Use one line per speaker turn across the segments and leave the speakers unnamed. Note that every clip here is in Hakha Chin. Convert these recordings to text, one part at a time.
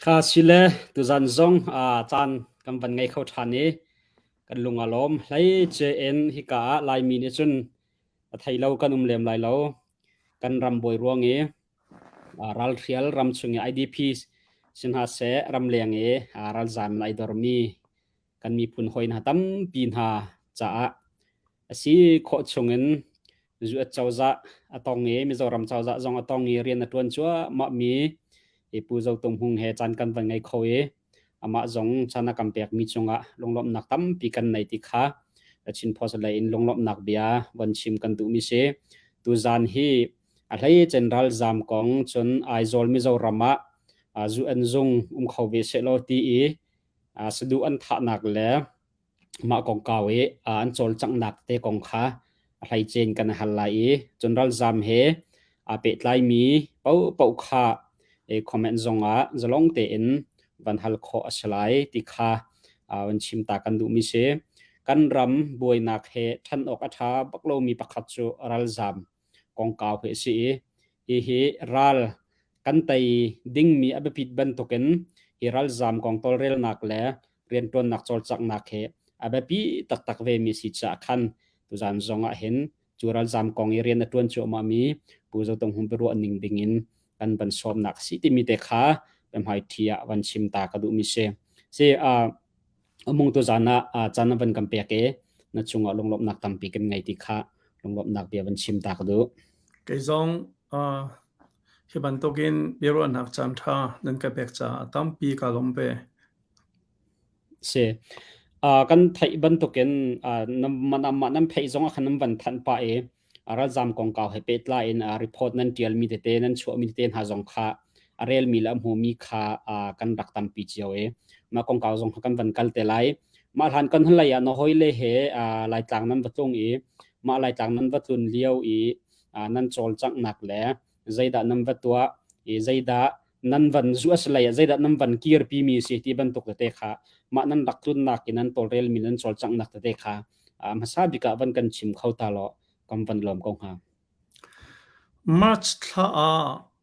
Kha sile tuzan zong caan kan van ngei kho ṭhan i kan lung a lawm. Hleice in hika ah Laimi nih cun a thei lo kan um lem lai lo. Kan ram bawi ruang i ralhrial ram chung i IDP si hna seh ramleng i ralzaam in ai dormi kan miphun hawi hna tampi hna caah a si khawh chungin US cozah a tong i Mizoram cozah zong a tong i rian a ṭuan cuahmah mi Pu Zo Tung Hmung he caan kan van ngei kho i amah zong caan a kan pekmi cungah lunglawmhnak tampi kan nei ti kha Chin Post lei in lunglawmhnak bia von chim kan duhmi si. Tuzaan hi a hleicen ralzaam kong cun Aizawl Mizoram ah UN zung um kho ve sehlaw ti i saduh an thahnak le mah kongkau i an cawlcanghnak te kong kha a hleice in kan hal lai i cun ralzaam he aa pehtlaimi paohpaoh kha comment zongah zalong tein van hal khawh a si lai ti kha van chim ta kan duhmi si. Kan ram buainak he ṭhan awk a ṭha bak lomi pakhat cu ralzaam kongkau hi a si i hihi ral kan tei dingmi a biapit bantukin hi ralzaam kong tawlrelnak le rianṭuannak cawlcanghnak he a biapi taktak vemi si caah khan tuzaan zong ah hin cu ralzaam kong i rian a ṭuan cuahmahmi Pu Zo Tung Hmung biaruah ning dingin kan van sawmnak a si timi te kha biahmaiṭhi ah van chim ta ka duhmi si. Si umung tuzaan ah caan na van kan pek i na cungah lunglawmhnak tampi kan ngei ti kha lunglawmhnak bia van chim ta ka duh.
Kei zong hi bantukin biaruahnak caan ṭha nan ka pek caah tampi ka lawm ve.
Si. Kan theih bantukin mah nan pheih zong ah khan nan van thanh pah i ralzaam kongkau he pehtlai in report nan ṭialmi tete nan chuahmi tete hna zong kha a relmi le a hmumi kha kan rak tampi cio i mah kongkau zong kha kan van kal te lai. Mah hlan kan lei ah na hawile he Laitlang nan va tlung i mah Laitlang nan va tlun lio i nan cawlcanghnak le zeidah nan va tuah i zeidah nan van zu a si lei ah zeidah nan van kirpi mi si ti bantuk tete kha mah nan rak tlunnak in nan tawlrelmi nan cawlcanghnak tete kha hmasa bik ah van kan chim kho ta law kan van lawm ko hnga.
March thla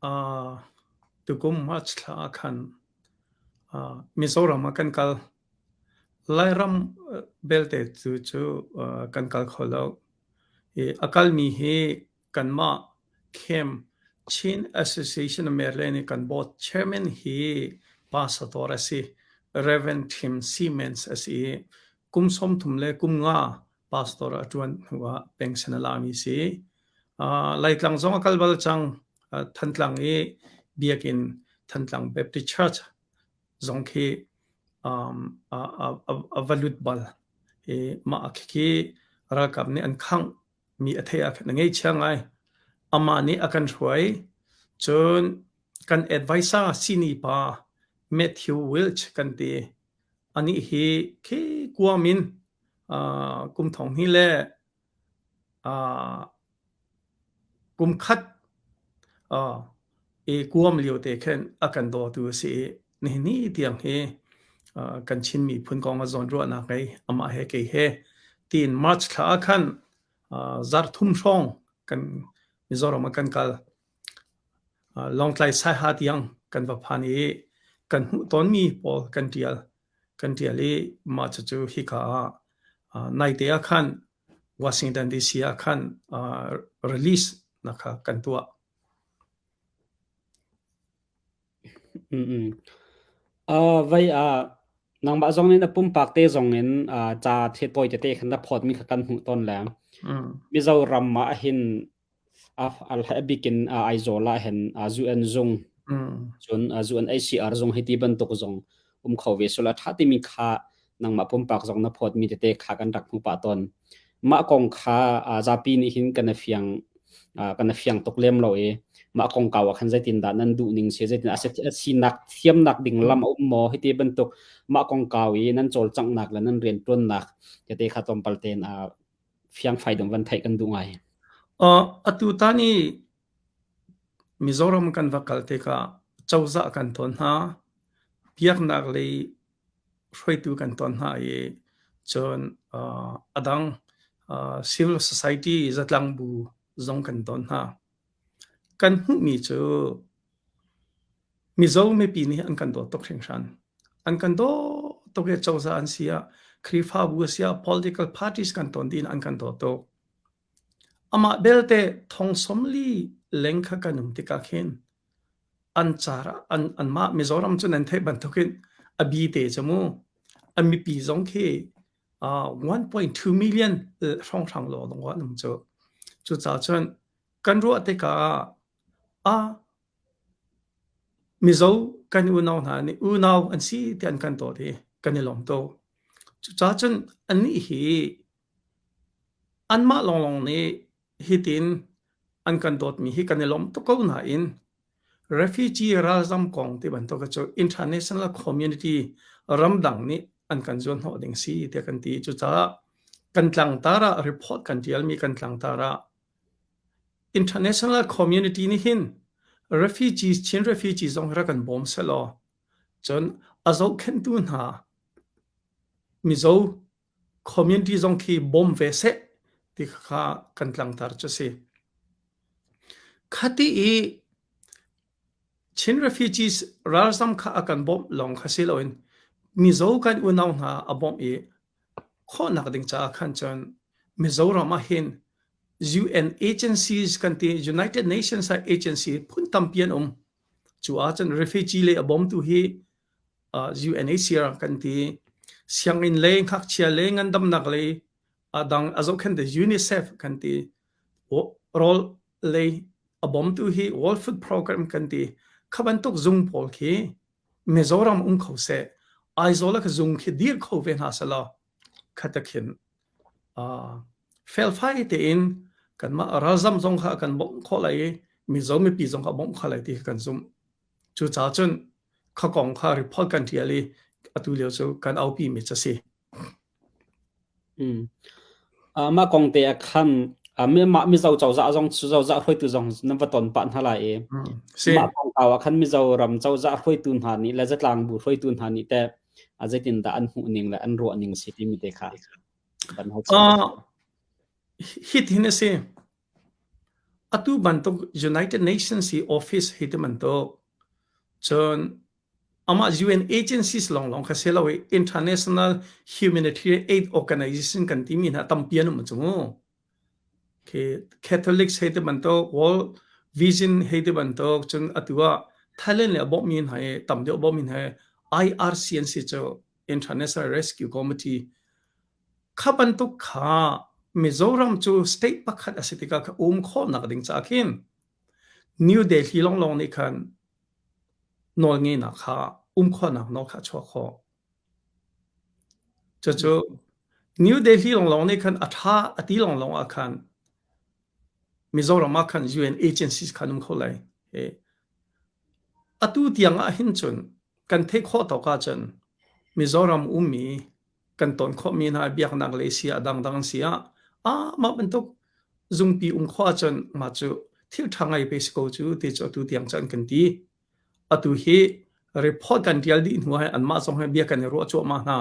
ah tukum March thla ah khan Mizoram ah kan kal. Lairam belte tu cu kan kal kho lo. I a kalmi hi Kanmah camp Chin Association of Maryland i kan board chairman hi pastor a si. Reverend Tim Siemens a si i kum 30 le kum nga pastor a ṭuan hnu ah pension a lami si. Uh, Laitlang zong a kal bal cang. Uh, Thantlang i biakinn Thantlang Baptist Church zong khi um, a, a, a, a va lut bal. I mah khi ralkap nih an khangh mi a theih ah khan a ngeichia ngai. Amah nih a kan hruai. Cun kan advisor sini pa Matthew Wilch kan ti. Anih hi khi kuam in uh, kum thong hi le uh, kum khat uh, i kuam lio te khin a kan dawtu a si i nihin ni tiang hi uh, kan Chin miphun kong a zawnruahnak ngei amah he kei he tiin March thla ah khan uh, zarh thum hrawng kan Mizoram ah kan kal. Uh, Lawngtlai Saiha tiang kan va phan i kan hmuh tawnmi pawl kan tial kan tial i mah cucu hika ah uh, naite ah khan Washington DC ah khan uh, release na kha kan tuah.
Mm. Vai ah nangmah zong nih na pumpak te zong in ca the tawi tete khan na phawtmi kha kan hmuh tawn le Mizoram ah hin a bik in Aizawl ah hin UN zung cun UNHCR zung hiti bantuk zong um kho ve sula ṭha timi kha nangmah pumpak zong na phawtmi tete kha kan rak hmu pah tawn. Mah kong kha zapi nih hin kan i fiang kan i fiang tuk lem lo i mah kongkau ah khan zeitindah nan duh ning si zeitin a sinak thiamnak ding lam a um maw hiti bantuk mah kongkau i nan cawlcanghnak le nan rianṭuannak tete kha tlawmpal tein fiangfai dong van theih kan duh ngai.
Atu tan i Mizoram kan va kal tikah cozah kan ton hna, biaknak lei hruaitu kan ton hna i cun a dang civil society zatlang bu zong kan ton hna. Kan hmuhmi cu Mizo mipi nih an kan dawt tuk hringhran. An kan dawt tuk i cozah an si ah, Khrihfabu a si ah, political parties kan ton dih in an kan dawt tuk. Amah belte thong 40 leng kha kan um tikah khin an car an anmah Mizoram cu nan theih bantukin a bi te cu mu a mipi zong khi 1.2 million hrawnghrang lawng an um cu. Cucaah cun kan ruah tikah ah Mizo kan unau hna nih unau an si ti an kan dawt i kan i lawm tuk. Cucaah cun annih hi anmah lawnglawng nih hitin an kan dawtmi hi kan i lawm tuk ko nain refugee ralzam kong ti bantuk cu international community ramdang nih an kan zuanhnawh ding si tiah kan ti. Cucaah kan tlangtar ah report kan ṭialmi kan tlangtar ah International community nih hin refugees Chin refugees zong hi rak kan bawm sehlaw cun a zohkhenhtu hna Mizo community zong khi bawm ve seh ti kha kan tlangtar cu si. Khati i Chin refugees ralzam kha a kan bawmh lawng kha si loin Mizo kan unau hna a bawmh i khawhnak ding caah khan cun Mizoram ah hin UN agencies kan ti United Nations ah agency phun tampi an um. Cu ahcun refugee le a bawmtu hi UNHCR kan ti. Sianginn lei, ngakchia lei, ngandamnak lei, a dang a zohkhenhtu UNICEF kan ti. Rawl lei a bawmtu hi World Food Program kan ti. Kha bantuk zung pawl khi Mizoram um kho seh, Aizawl ah ka zung khi dir kho ve hna selaw khat khin felfai tein kanmah ralzam zong kha kan bawmh khawh lai i Mizo mipi zong kha bawmh khawh lai ti kha kan zumh. Cucaah cun kha kong kha report kan ṭial i atu lio cu kan aupi mi cu a si.
Mah kong te ah khan mah Mizo cozah zong cozah hruaitu zong nan va ton pah hna lai i mah kongkau ah khan Mizoram cozah hruaitu hna nih le zatlang bu hruaitu hna nih teh zeitindah an hmuh ning le an ruah ning si timi te kha van hal
Hitin a si. Atu bantuk United Nations i office hi ti bantuk cun Amah UN agencies lawnglawng kha si lo i international humanitarian aid organization kan timi hna tampi an um cu mu. Catholics hei ti bantuk, World Vision hei ti bantuk, cun atu ah Thailand le a bawmhmi hna hi tam deuh bawmhmi hna hi IRC an si cu International Rescue Committee. Kha bantuk kha Mizoram cu state pakhat a si tikah kha um khawhnak ding caah khin New Delhi lawnglawng nih khan nawlngeihnak kha um khawhnak nawl kha a chuah khawh. Cucu New Delhi lawnglawng nih khan a ṭha a ti lawnglawng ah khan Mizoram ah khan UN agencies kha an um kho lai. Atu tiang ah hin cun kan theih khawh tawk ahcun Mizoram ummi kan ton khawhmi hna biaknak lei si ah dangdang si ah ah mah bantuk zungpi um khawh ahcun mah cu thil ṭha ngai pe si ko cu ti cu atu tiang cun kan ti. Atu hi report kan ṭial dih hnu ah anmah zong he bia kan i ruah cuahmah hna.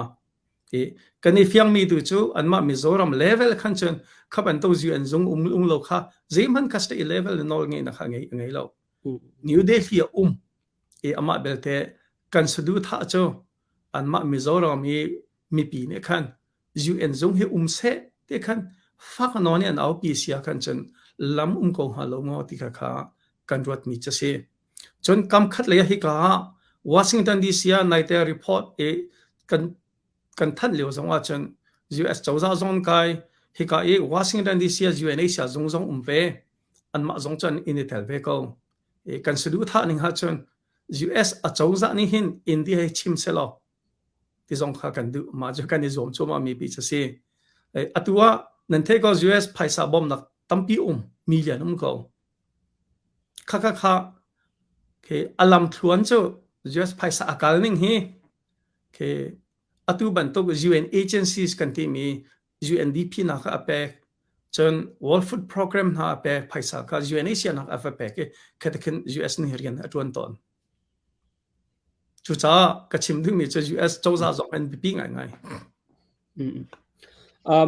I kan i fiangmi tu cu anmah Mizoram level khan cun kha bantuk UN zung um um lo kha zeihmanh kha state level nawl ngeihnak kha ngei ngei lo. New Delhi a um i amah belte kan saduhthah cu anmah Mizoram i mipi nih khan UN zung hi um seh ti khan fak nawn i an aupi sia khan cun lam um ko hnga lo maw ti kha kha kan ruatmi cu si. Cun kam khat lei ah hika ah Washington DC ah naite report i kan kan thanh lio zong ah cun US cozah zong kai hika i Washington DC ah UNHCR zung zong um ve anmah zong cun in i tel ve ko. I kan saduhthah ning ah cun US acozah nih hin India hi chim selaw ti zong kha kan duh. Mah cu kan i zuam cuahmah mi pi cu si. Atu ah nan theih ko US phaisa bawmnak tampi um million um ko. Kha kha kha okay, a lam thluan cu US phaisa a kal ning hi okay, atu bantuk UN agencies kan timi UNDP nak a pek cun World Food Program hna a pek phaisa kha UNHCR nak a va pek i khatakhin US nih rian a tuan tawn. Cucaah ka chim duhmi cu US cozah zong an biapi ngaingai.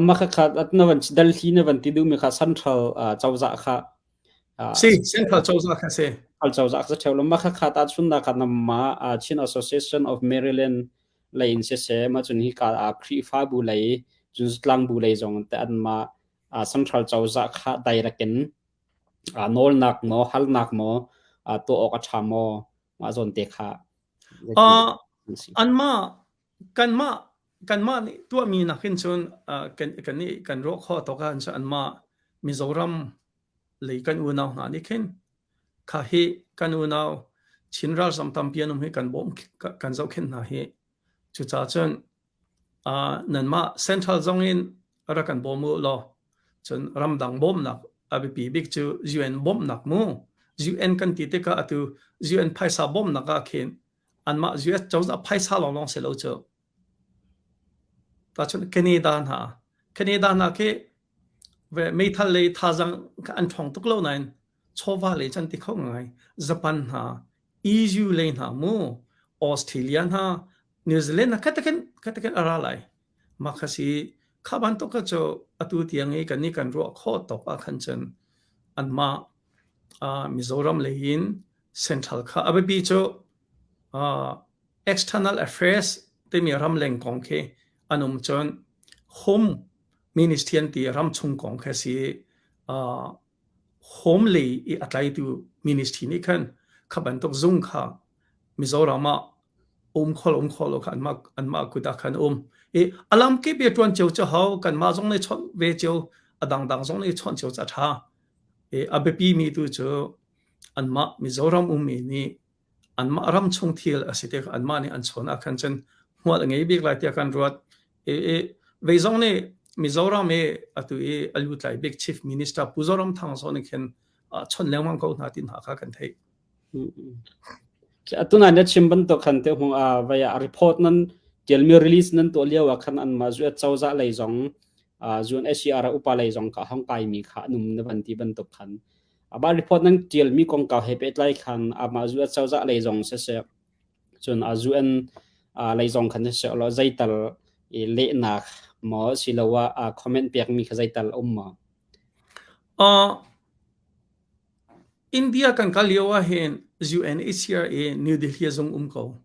Mah kha na van Delhi na van ti duhmi kha central cozah kha
Si, central cozah kha si.
Central cozah kha ṭheo lo ma kha kha tahchunnak ah namma Chin Association of Maryland lei in siseh mah cun hika ah Khrihfabu lei cun zatlang bu lei zong te anmah central cozah kha direct in nawlnak maw halnak maw tuah awk a ṭha maw mah zawn te kha
Anmah kanmah kanmah nih tuahmi nakin cun kan kan nih kan ruah khawh tawk ahcun anmah Mizoram lei kan unau hna nih khin kha hi kan unau Chin ralzam tampi an um hi kan bawm kan zohkhenh hna hi. Cucaah cun nanmah central zong in rak kan bawm u law cun ramdang bawmnak a biapi bik cu UN bawmhnak mu. UN kan ti tikah atu UN phaisa bawmhnak ah khin anmah US cozah phaisa lawnglawng si lo cu. Tahchunh Canada hna Canada hna khi meithal lei thazaang an ṭhawng tuk lo nain chawva lei cu an ti kho ngai. Japan hna, EU lei hna mu, Australia hna, New Zealand hna khatakin khatakin a ra lai. Mah kha si kha bantuk kha cu atu tiang i kan nih kan ruah khawh tawk ah khan cun anmah uh, Mizoram lei in central kha a biapi cu uh, external affairs timi ramleng kong khi an um cun home ministry an ti ramchung kong khi si uh, home lei i a tlaitu ministry nih khan kha bantuk zung kha Mizoram ah um khol um khol lo kha anmah anmah kut ah khan um i alam kip i tuan cio cu hau kanmah zong nih chawnh ve cio a dangdang zong nih chawnh cio ca tha i a biapi mi tu cu anmah Mizoram ummi nih anmah ram chung thil a si tik anmah nih an chawn ah khan cun hmual a ngei bik lai tiah kan ruat. I, i vei zong nih Mizoram i atu i a lutlai bik Chief Minister Pu Zoramthang zong nih khin chon lengmang ko hna ti hna kha kan theih.
Atu na chim bantuk khan te hung a vai a report nan tialmi release nan tuah lio ah khan anmah zu cozah lei zong UNHCR upa lei zong kha hong kai mi kha num na van ti bantuk khan Amah report nan ṭialmi kongkau he pehtlai khan amah zu cozah lei zong siseh, cun a UN lei zong khan siseh law zeital i lehnak maw siloah comment pekmi kha zeital a um maw?
Uh, India kan kal lio ah hin UNHCR i New Delhi zung um ko.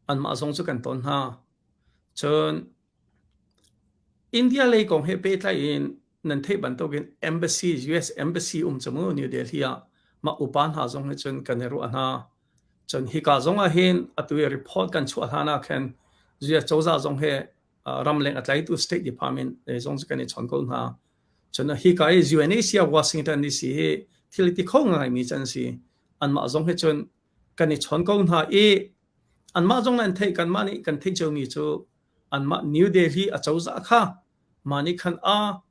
Anmah zong cu kan ton hna. Cun India lei kong he pehtlai in nan theih bantukin embassy US embassy um cu mu New Delhi ah mah upa hna zong he cun kan i ruah hna. Cun hika zong ah hin atu i report kan chuah hlan ah khan US cozah zong he ramleng a tlaitu State Department zong cu kan i chawn ko hna. Cun hika i UNHCR Washington DC hi thil ti kho ngaimi can si. Anmah zong he cun kan i chawn ko hna i anmah zong an theih kanmah nih kan theih ciomi cu anmah New Delhi a cozah kha mah nih khan a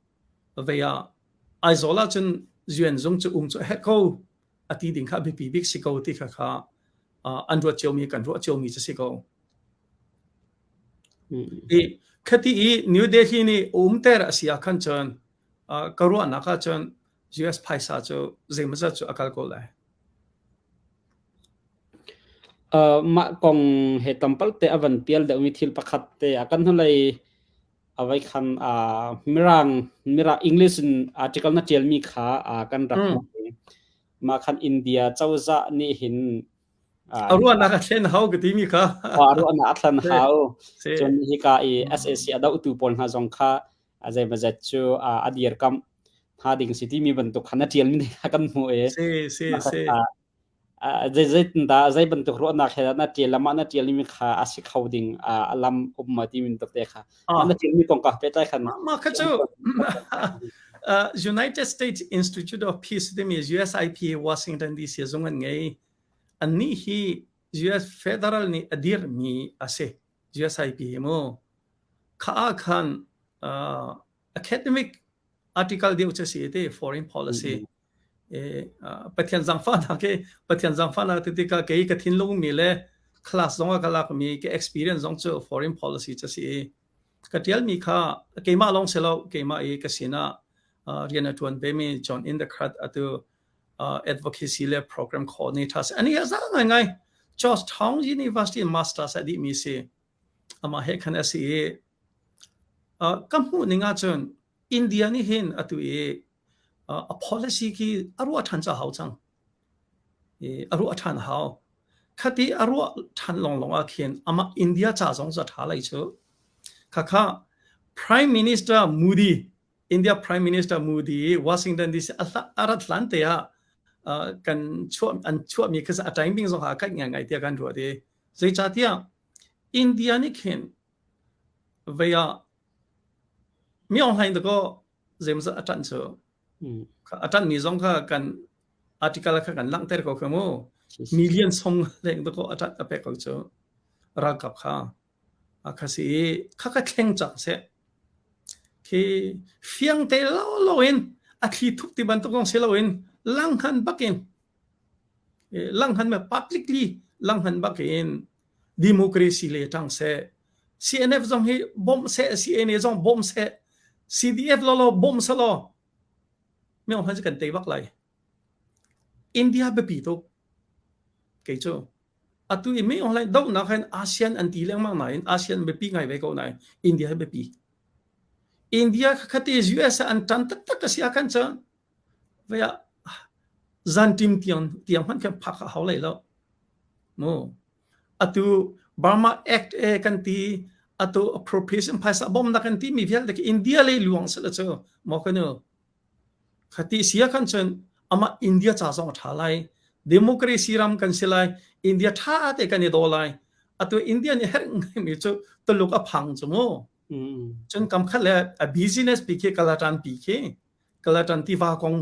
vei ah Aizawl ah cun UN zung cu um cu a herh ko a ti ding kha a biapi bik si ko ti kha kha an ruat ciomi kan ruah ciomi cu si ko. I khati i New Delhi nih umter a si ah khan cun ka ruahnak ah cun US phaisa cu zeimawzat cu a kal ko lai.
Mah kong he tampal te a van pial deuhmi thil pakhat te a kan hnulei a vai khan mirang mirang English in article na ṭialmi kha kan rak hmuh. Mah khan India cozah nih hin
a ruahnak a thlen hau ka timi kha.
A ruahnak a thlen hau. Cun hika i SAC a dohtu pawl hna zong kha zeimawzat cu a dirkamh hna ding si timi bantuk kha na ṭialmi kha kan hmuh i
si si si
zei zeitindah zei bantuk ruahnak he dah na ṭial lamah na ṭialmi kha a si kho ding a lam um ma timi bantuk te kha na ṭialmi kong ka pehtlai khan
mah kha cu United States Institute of Peace timi USIP Washington DC zung an ngei annih hi US Federal nih a dirmi a si USIP hi mu kha ah khan uh, academic article deuh cu si te foreign policy e pathian zangfahnak ke pathian zangfahnak ti tikah kei ka thinlung mi le class zong ah ka lak mi ke experience zong cu foreign policy cu si ka tial mi kha keimah lawng si lo keimah i ka sinah rian a tuan ve mi John Indekrat atu advocacy le program coordinator ani a za ngai ngai Georgetown University masters a dih mi si Amah he khan a si i ka hmuh ning ahcun India nih hin atu i a policy khi a ruah ṭhan ca hau cang. I a ruah ṭhan a hau. Khati a ruah ṭhan lawnglawng ah khin amah India ca zong cu a ṭha lai cu. Khakha Prime Minister Modi, India Prime Minister Modi Washington DC a rat hlan te ah kan chuah an chuahmi kha a timing zong a kaih ngaingai tiah kan ruat i zeicahtiah India nih khin vei ah mi online dakaw zeimawzat a ṭanh cu. A ṭanhmi zong kha kan article kha kan langhter ko kha mu. Million song leng dakaw a ṭanh a pek ko cu ralkap kha. A kha si i kha ka thleng cang seh. Khi fiang te lo lo in a thli thup ti bantuk zong si lo in langhan bakin langhan me publicly langhan bakin democracy le ṭang seh. CNF zong hi bawmh seh, CNA zong bawmh seh, CDF lawlaw bawmh selaw mi hman kan tei bak lai. India biapi tuk. Kei cu atu i mi online dohnak hin ASEAN an ti lengmang nain ASEAN biapi ngai ve ko nain India hi biapi. India khati US an tan taktak a si ah khan cun vei ah zanṭim tiang tiang hmanh khan phak a hau lai lo. Mu. Atu Burma Act e kan ti atu appropriation phaisa bawmnak kan ti mi vialte khi India lei luang sila cu maw kanu khati sia khan cun amah India ca zong a ṭha lai democracy ram kan si lai India ṭha te kan i daw lai atu India nih herh mi cu Tuluk a phang cu mu cun kam khat le a business pi khi kalatan pi khi Kalatan tiva kong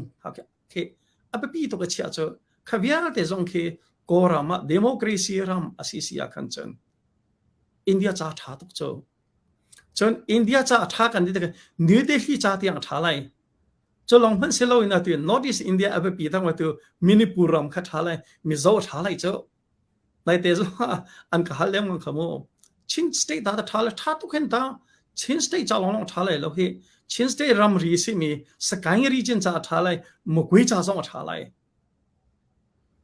khi a biapi tuk a chiah cu kha vialte zong khi Kawlram ah democracy ram a si si ah khan cun India ca ṭha tuk cu. Cun India ca a ṭha kan ti tik New Delhi ca tiang a ṭha lai. Cu lawng hmanh si loin atu North East India a biapi tak tu Manipur ram kha ṭha lai, Mizo a ṭha lai cu. Naite zong an ka hal lengmang kha mu. Chin state da ṭha le ṭha tuk hin ta. Chin state ca lawng ṭha lai lo hi. Chin state ramri simi Sagaing region ca a ṭha lai, Mugui ca zong a ṭha lai.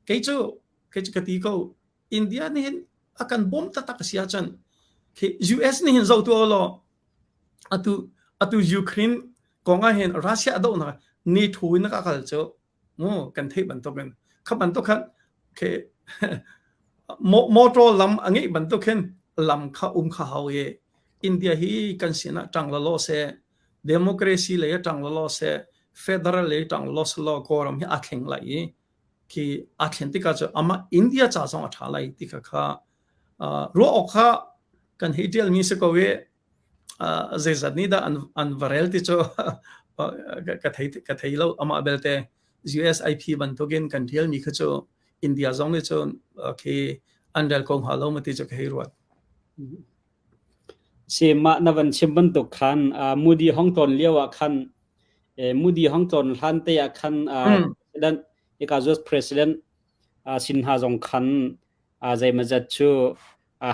Kei cu kei cu ka ti ko India nih hin a kan bawm taktak a si ahcun khi US nih hin zoh tuah law atu atu Ukraine kong ah hin Russia a dohnak NATO in a ka kal cu mu kan theih bantukin kha bantuk khan khi motor lam a ngeih bantuk khin lam kha um kha hau i India hi kan sinah ṭang la law seh democracy lei ṭang la law seh federal lei ṭang law seh law Kawlram hi aa thleng lai i khi aa thlen tikah cu amah India ca zong a ṭha lai ti kha kha ruah awk kha kan hei ṭialmi si ko i zeizat nih dah an an va rel ti cu ka thei ka thei lo amah belte USIP bantukin kan ṭialmi kha cu India zong nih cun khi an rel ko hnga lo ma ti cu ka hei ruat.
Si mah na van chim bantuk khan Modi hong tlawn lio ah khan Modi hong tlawn hlan te ah khan president hika US president sin hna zong khan zeimazat cu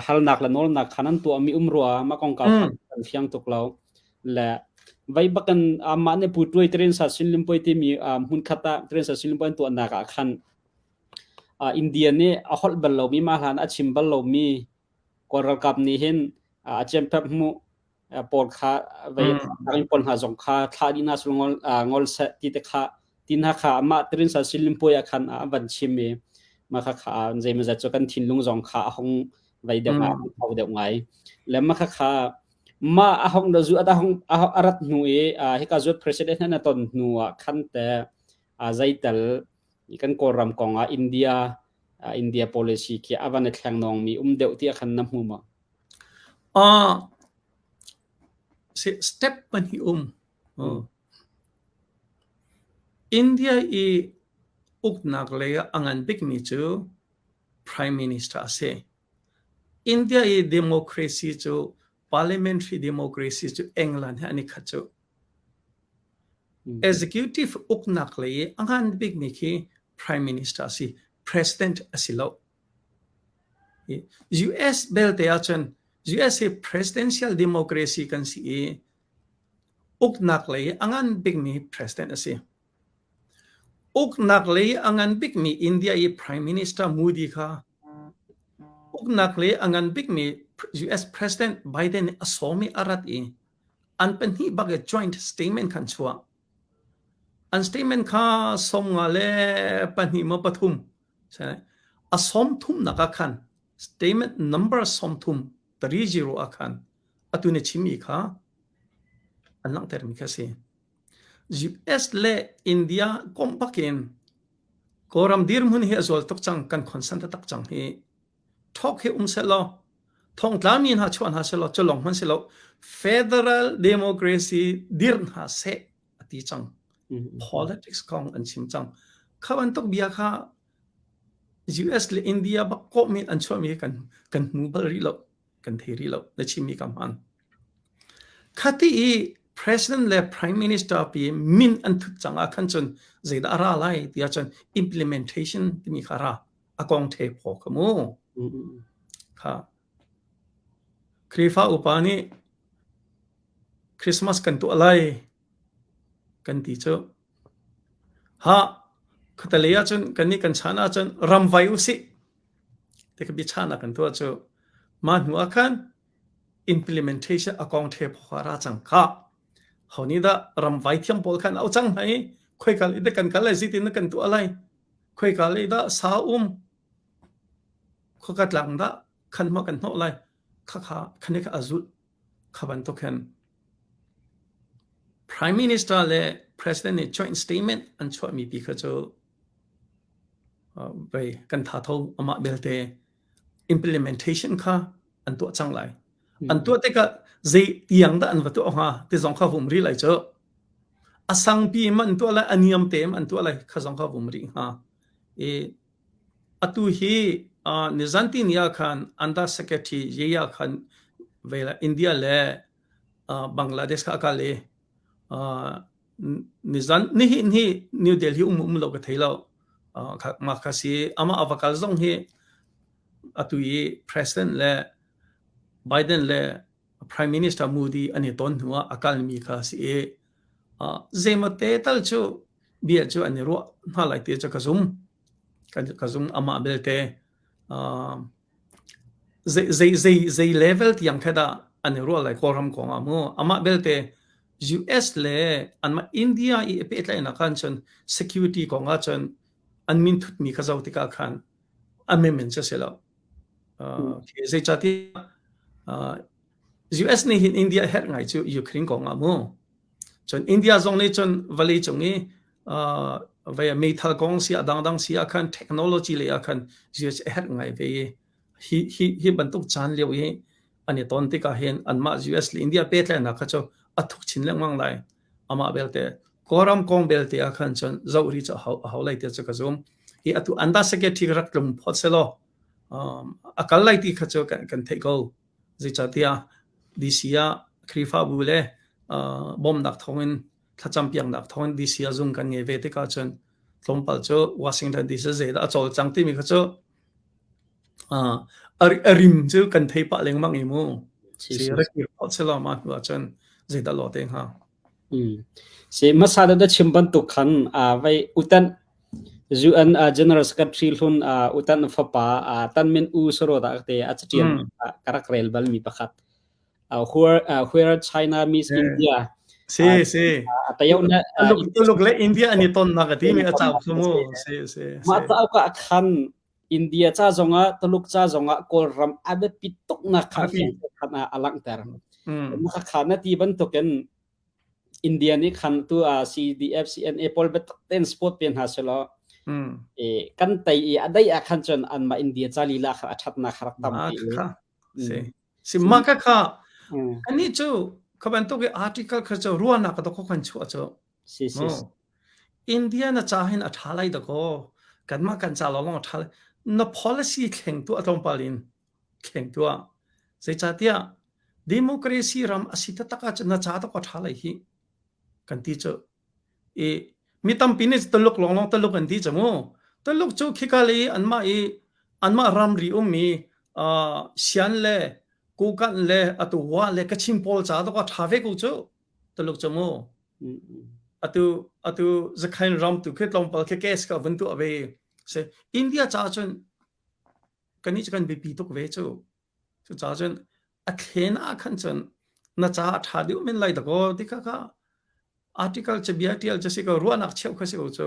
halnak le nawlnak khan an tuahmi um rua mah kongkau khan kan fiang tuk lo le vai bakan amah nih pu tuai tren sa sinlimpoi timi hmun khat ah tren sa sinlimpoi an tuahnak ah khan India nih a holh bal lomi mah hlan a chim bal lomi Kawl ralkap nih hin a ciampep hmuh pawl kha vei in pawl hna zong kha thlah dih hna sul ngol ngol seh ti te kha ti hna kha amah tirin sa silimpuai ah khan a van chim i mah kha kha zeimawzat cu kan thinlung zong kha a hung vei deuh ngai a deuh ngai le mah kha kha ma a hong da zu a hong a rat hnu i hika zuat president na ton hnu ah khan te zeital kan kawlram kong ah India India policy khi a van i thleng nong mi um deuh ti khan na hmu ma
Uh, step pahnih um. India i uknak lei ah a ngan bikmi cu Prime Minister a si. India i democracy cu parliamentary democracy cu England he an i khat cu. Executive uknak lei i a ngan bikmi khi Prime Minister a si, President a si lo. US belte ahcun US hi presidential democracy kan si i uknak lei a ngan bikmi president a si. Uknak lei a ngan bikmi India i Prime Minister Modi kha uknak lei a ngan bikmi US President Biden nih a sawm i a rat i an pahnih bak i joint statement khan chuah. An statement kha 52 maw pathum. A sawmthumnak ah khan statement number 30 30 ah khan atu na chimmi kha an langhtermi kha si. US le India komh bakin Kawlram dirhmun hi a zual tuk cang kan concern taktak cang hi. Thawk hi um sehlaw thongtlami hna chuah hna sehlaw cu lawng hmanh si lo federal democracy dir hna seh a ti cang. Politics kong an chim cang. Kha bantuk bia kha US le India bak kawhmi an chuahmi kan kan hmu bal rih lo. Kan thei rih lo. Na chimmi ka hmaan. Khati i President le Prime Minister pi min an thut cang ah khan cun zeidah a ra lai ti ahcun implementation timi kha ra a kong the phaw kha mu. Kha Khrihfa upa nih Christmas kan tuah lai kan ti cu ha khatalei ahcun kannih kan chan ahcun ramvai usih ti ka biachahnak kan tuah cu mah hnu ah khan implementation a kong the phaw ra cang kha ho nih dah ramvai thiam pawl khan au cang hna i khoikal i dah kan kal lai zeitin kan tuah lai khoikal i dah sa um khoka tlang dah khan ma kan hnawh lai kha kha khane kha azul kha bantuk hin Prime Minister le President nih joint statement an chuahmi pi kha cu vei kan tha tho amah belte implementation kha an tuah cang lai. An tuah tikah zei tiang dah an va tuah hnga ti zong kha vum rih lai cu. A sangpi in an tuah lai, a niam te in an tuah lai kha zong kha vum rih hnga. I atu hi uh, nizan ti ni ah khan under secretary Yeya khan ve India le uh, Bangladesh kha kal i uh, nizan nihin hi New Delhi um um lo ka thei lo. Uh, ma kha si ama avakal zong hi atu i president le Biden le Prime Minister Modi an i ton hnu ah a kalmi kha si i uh, zeimate tal cu bia cu an i ruah hna lai ti cu ka zum. Ka, ka zum amah belte uh, zei zei zei zei level tiang kha dah an i ruah lai Kawlram kong ah mu amah belte US le anmah India i pehtlaihnak khan cun security kong ah cun an min thutmi kha zoh tikah khan a men cu si lo. Uh, zeicahtiah uh, US nih hin India herh ngai cu Ukraine kong ah mu. Cun India zong nih cun vawlei cung i uh, vei meithal kong si a dangdang si ah khan technology lei ah khan US a herh ngai ve i hi hi hi bantuk caan lio i an i ton tikah hin anmah US le India pehtlaihnak kha cu a thuk chin lengmang lai. Amah belte Kawlram kong belte ah khan cun zoh rih cu a hau, a hau lai ti cu ka zum. Hi atu under secretary rak tlung phot selaw um, a kal lai ti kha cu kan, kan theih ko. Zeicahtiah DC ah Khrihfabu le uh, bawmnak thawngin thlacam piaknak thawngin DC ah zung kan ngei ve tikah cun tlawmpal cu Washington DC zeidah a cawlcang timi kha cu uh, a rim cu kan thei pah lengmang i mu. Si rak kir phot selaw ma hnu ah cun zeidah law te hnga.
Si hmasa deuh na chim bantuk khan vei utan UN General Secretary hlun utan fapa Tan Min U Soroda te a catial ka rak rel bal mi pakhat. Where where China meets India.
Si si.
Tayo na
Tuluk le India an i tonnak a ti mi a cauk cu mu. Si si.
Mah cauk ah khan India ca zongah Tuluk ca zongah Kawlram a biapit tuknak kha khan a langhter. Mah kha na ti bantukin India nih khan tu a CDF CNA pawl biatak tein support pe hna selaw e kan tei i a dei ah khan cun anmah India ca lila kha a ṭhatnak kha rak tampi.
Si. Si mah kha kha ani cu kha bantuk i article kha cu ruahnak ka to kan chuah cu.
Si si.
India na ca hin a ṭha lai dakaw kanmah kan ca lawnglawng a ṭha lai na policy thleng tuah tlawmpal in thleng tuah zeicahtiah democracy ram a si taktak ahcun na ca dakaw ṭha lai hi kan ti cu i mi tampi nih Tuluk lawnglawng Tuluk an ti cu mu Tuluk cu khika lei anmah i anmah ramri ummi uh, Sian le Kokanh le atu Wa le Kachin pawl ca dakaw ṭha ve ko cu Tuluk cu mu Atu atu Zakhain ram tu khi tlawmpal khi case ka vun tuah ve. Si India caah cun kannih cu kan biapi tuk ve cu. Cucaah cun a thlen ah khan cun na ca a ṭha deuh men lai dakaw ti kha kha article cabia ṭial cu si ko ruahnak cheuh kha si ko cu.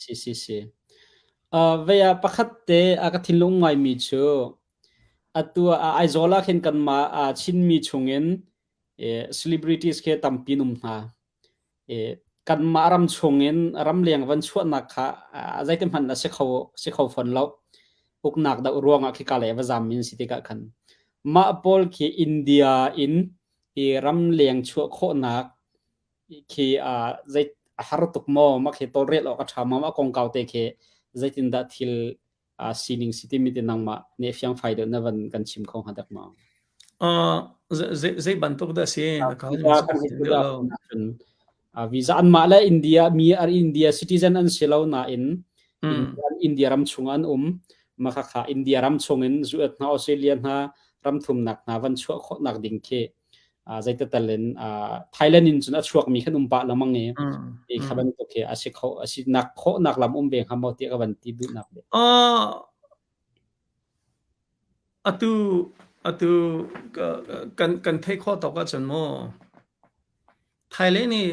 Si si si. Vei ah pakhat te a ka thinlung ngaimi cu atu ah Aizawl ah khin kanmah Chinmi chungin celebrities khi tampi an um hna. Kanmah ram chungin ramleng van chuahnak kha zeitin hmanh a si kho si kho fawn lo. Uknak doh ruangah khika lei va zam mi an si tikah khan mah pawl khi India in i ramleng chuah khawhnak khi zei a har tuk maw mah khi tawlrel awk a ṭha maw mah kongkau te khi zeitindah thil sining si timi te nangmah nih fiangfai deuh na van kan chim kho hnga dak maw?
Zei bantuk dah si?
Visa anmah le India mi India citizen an si lo nain India ram chung an um mah kha India ram chung in US hna Australia hna ram thumnak hna van chuah khawhnak ding khi zeitatal in Thailand in cun a chuakmi khan um pah lengmang i i kha bantuk hi a si kho a si nak khawhnak lam um ve hnga maw tiah ka van ti duhnak deuh.
Atu atu kan kan theih khawh tawk ahcun maw Thailand i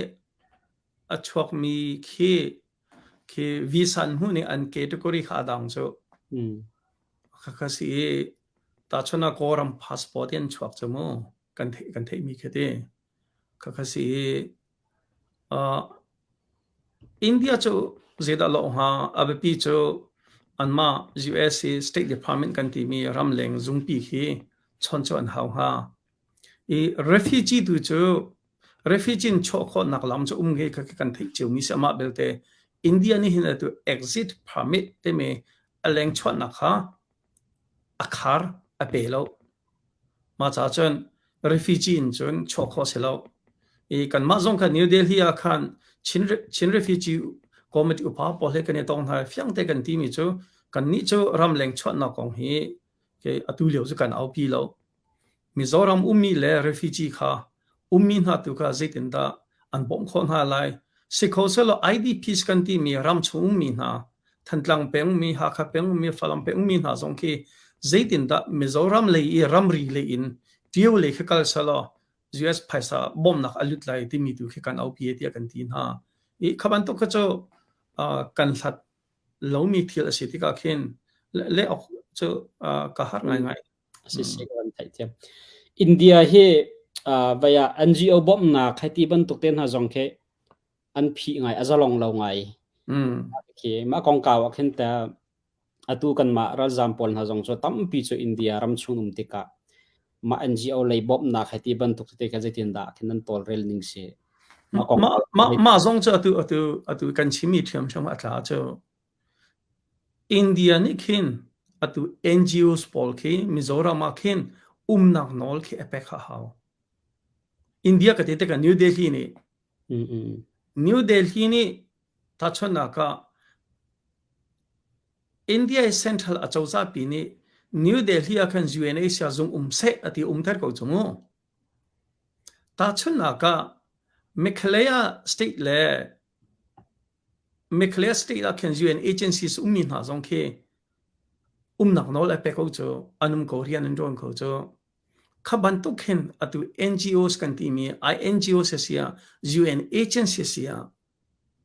a chuakmi khi khi visa an hmuh ning an category kha a dang cu. Khakha si i tahchun ah Kawlram passport in chuak cu mu kan theih kan theihmi khi ti. Khakha si i uh, India cu zeidah lawh hnga a biapi cu anmah US i State Department kan timi ramleng zungpi khi chon cu an hau hnga. I refugee tu cu refugee in chuah khawhnak lam cu um nge kha kan theih ciomi si amah belte India nih hin atu exit permit timi a leng chuahnak kha a khar a pe lo. Mah caah cun refugee in cun chuah khawh si lo. I kanmah zong kha New Delhi ah khan Chin, Chin Refugee Committee upa pawl he kan i tong hna fiangte kan timi cu kannih cu ramleng chuahnak kong hi atu lio cu kan aupi lo. Mizoram ummi le refugee kha ummi hna tu kha zeitindah an bawmh khawh hna lai? Si kho sehlaw IDPs kan timi ramchung ummi hna, Thantlang peng ummi, Hakha peng ummi, Falam peng ummi hna zong khi zeitindah Mizoram lei i ramri lei in Tio lei khi kal sehlaw US phaisa bawmhnak a lut lai timi tu khi kan aupi tiah kan ti hna. I kha bantuk kha cu kan hlat lomi thil a si tikah khin leh awk cu ka har ngaingai.
Si si kan theih thiam. India hi vai ah NGO bawmhnak hei ti bantuk te hna zong khi an phih ngai a zalong lo ngai. Khi mah kongkau ah khin ta atu kanmah ralzam pawl hna zong cu tampi cu India ram chung um tikah mah NGO lei bawmhnak hei ti bantuk te kha zeitin dah khin nan tawlrel ning si.
Mah mah mah zong cu atu atu atu kan chimmi ṭhiamṭhiam a tla cu India nih khin atu NGOs pawl khi Mizoram ah khin umnak nawl khi a pek a hau. India ka ti tikah New Delhi nih New Delhi nih tahchunhnak ah India i Central acozah pi nih New Delhi ah khan UNHCR zung um seh a ti umter ko cu mu. Tahchunhnak ah Meghalaya state le Meghalaya state ah khin UN agencies ummi hna zong khi umnak nawl a pek ko cu an um ko rian an ṭuan ko cu. Kha bantuk khin atu NGOs kan timi INGOs a si ah UN agency a si ah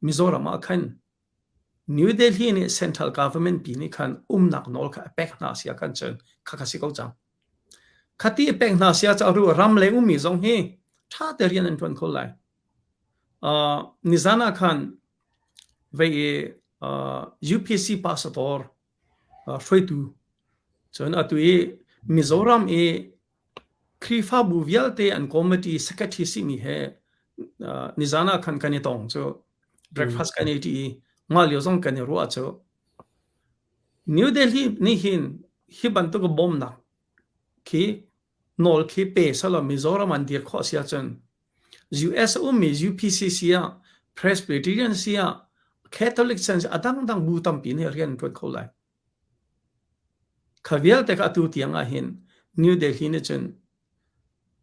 Mizoram ah khan New Delhi nih central government pi nih khan umnak nawl kha a pek hna si ah khan cun khakha si ko cang. Khati a pek hna si ah ru ram leng ummi zong hi ṭha te rian an ṭuan kho lai. Uh, nizan ah khan vei i uh, UPC pastor uh, hruaitu cun atu i Mizoram i Khrihfabu vialte an committee secretary simi he uh, nizan ah khan kan i tong cu breakfast kan ei ṭi i mah lio zong kan i ruah cu New Delhi nih hin hi bantuk bawmnak khi nawl khi pe selaw Mizoram an dir khawh si ahcun US a ummi UPCC ah Presbyterian si ah Catholic chan a dangdang bu tampi nih rian an ṭuan kho lai. Kha vialte kha atu tiang ah hin New Delhi nih cun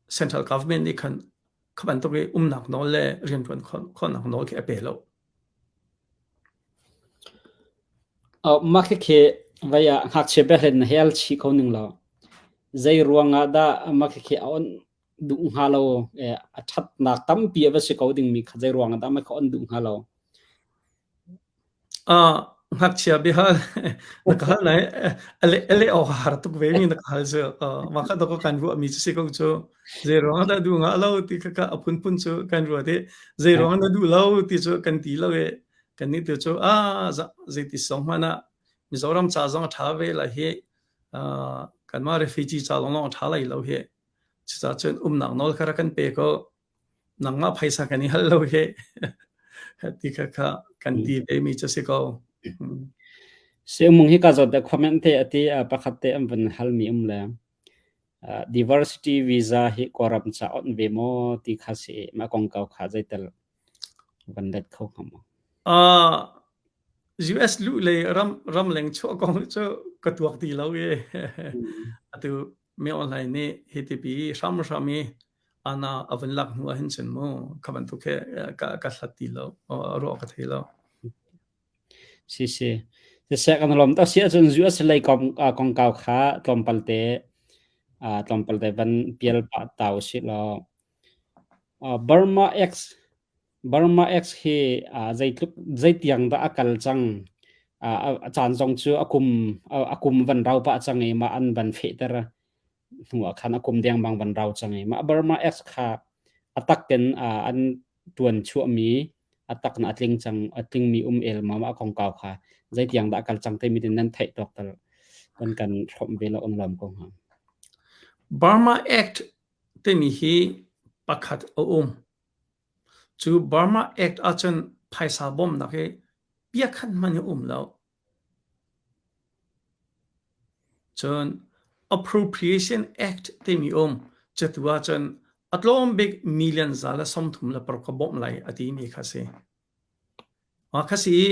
central government nih khan kha bantuk i umnak nawl le rianṭuan khawhnak nawl khi a pe lo.
Mah khikhi vai ah ngakchia biahlen na hel chih kho ning law zei ruangah dah mah khikhi a on duh hnga lo a ṭhatnak tampi a va si ko dingmi kha zei ruangah dah mah kha on duh hnga lo?
Ngakchia biahal na ka hal nai a leh a leh awk a har tuk ve mi na ka hal cu. Mah kha dawkaw kan ruahmi cu si ko cu. Zei ruangah dah duh ngah lo ti kha kha a phunphun cu kan ruat i zei ruangah na duh lo ti cu kan ti lo i kannih tu cu ah zeiti song hmanh ah Mizoram ca zong a ṭha ve lai hi kanmah refugee ca lawnglawng a ṭha lai lo hi. Cucaah cun umnak nawl kha rak kan pe ko. Nangmah phaisa kan i hal lo hi ti kha kha kan ti ve mi cu si ko.
Siamung hi ka zawt comment te ati pakhat te an van hal mi um le diversity visa hi kawram cha on ve maw ti kha si ma kong kau kha zeitel van let kho hnga maw?
US luh le ram ramleng chuah kong cu ka tuak ti lo i atu mi online nih hitipi hramhram i ana a van lak hnu ahhin cun mu kha bantuk he ka ka hlat ti lo ruah ka thei lo.
Si si. Siseh kan lawm tak si ahcun US lei kong kongkau kha tlawmpal te tlawmpal te van pial pah ta usih law Burma X Burma X hi zeitluk zeitiang dah a kal cang a caan zong cu a kum a kum van rau pah cang i mah an van fehter hnu ah khan a kum dengmang van rau cang i mah Burma X kha a tak in an ṭuan chuahmi a tak na a tling cang a tlingmi um el ma mah kongkau kha zeitiang dah a kal cang timi tin nan theih tawk tal kan kan hrawmh ve lo on lawm ko hnga.
Burma Act timi hi pakhat a um. Cu Burma Act ahcun phaisa bawmhnak hi piakhat hmanh hi um lo. Cun Appropriation Act timi um. Cutu ahcun a tlawm bik million 136 ka bawmh lai a timi kha si. Mah kha si i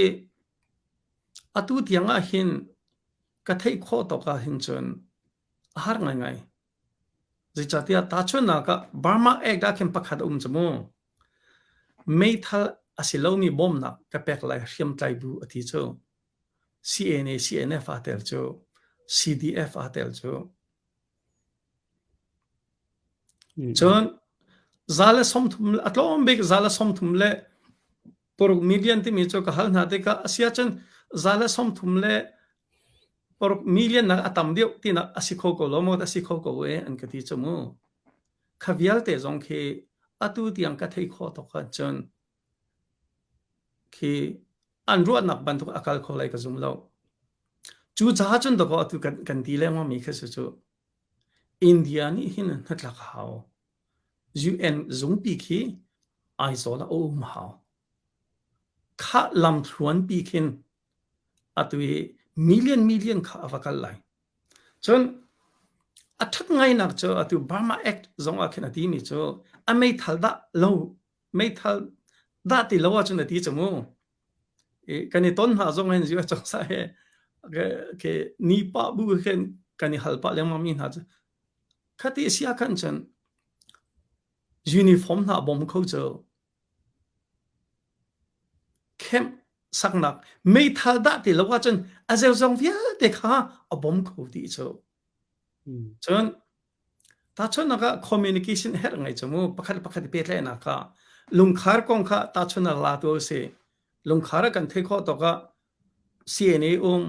atu tiang ah hin ka theih khawh tawk ah hin cun a har ngaingai. Zeicahtiah tahchunhnak ah Burma Act ah khin pakhat a um cu mu. Meithal a si lomi bawmnak ka pek lai hriamtlai bu a ti cu. CNA, CNF aa tel cu. CDF aa tel cu. Cun 130 a tlawm bik 136 million timi cu ka hal hna tikah a si ahcun 136 million nak a tam deuh tinak a si kho ko lo maw a si kho ko e an ka ti cu mu. Kha vialte zong khi atu tiang ka thei khawh tuk ahcun khi an ruahnak bantuk a kal kho lai ka zum lo. Cucaah cun dakaw atu kan, kan ti lengmang mi kha cu India nih hin hnatlak a hau. UN zungpi khi Aizawl ah a um hau. Khah lamthluan pi khin atu i million million kha a va kal lai. Cun a ṭhat ngainak cu atu Burma Act zong ah khin a timi cu a meithal dah lo meithal dah ti lo ahcun a ti cu mu. I kan i ton hna zong hin US cozah he ke ni pah bu khin kan i hal pah lengmang mi hna cu khati si ah khan cun uniform hna bawm kho cu Camp saknak meithal dah ti lo ahcun a zeuzong vialte kha a bawm kho dih cu. Cun tahchunhnak ah communication herh ngai cu mu pakhat le pakhat i pehtlaihnak kha lungkhar kong kha tahchunhnak la tu si. Lungkhar ah kan theih khawh tawk ah CNA um,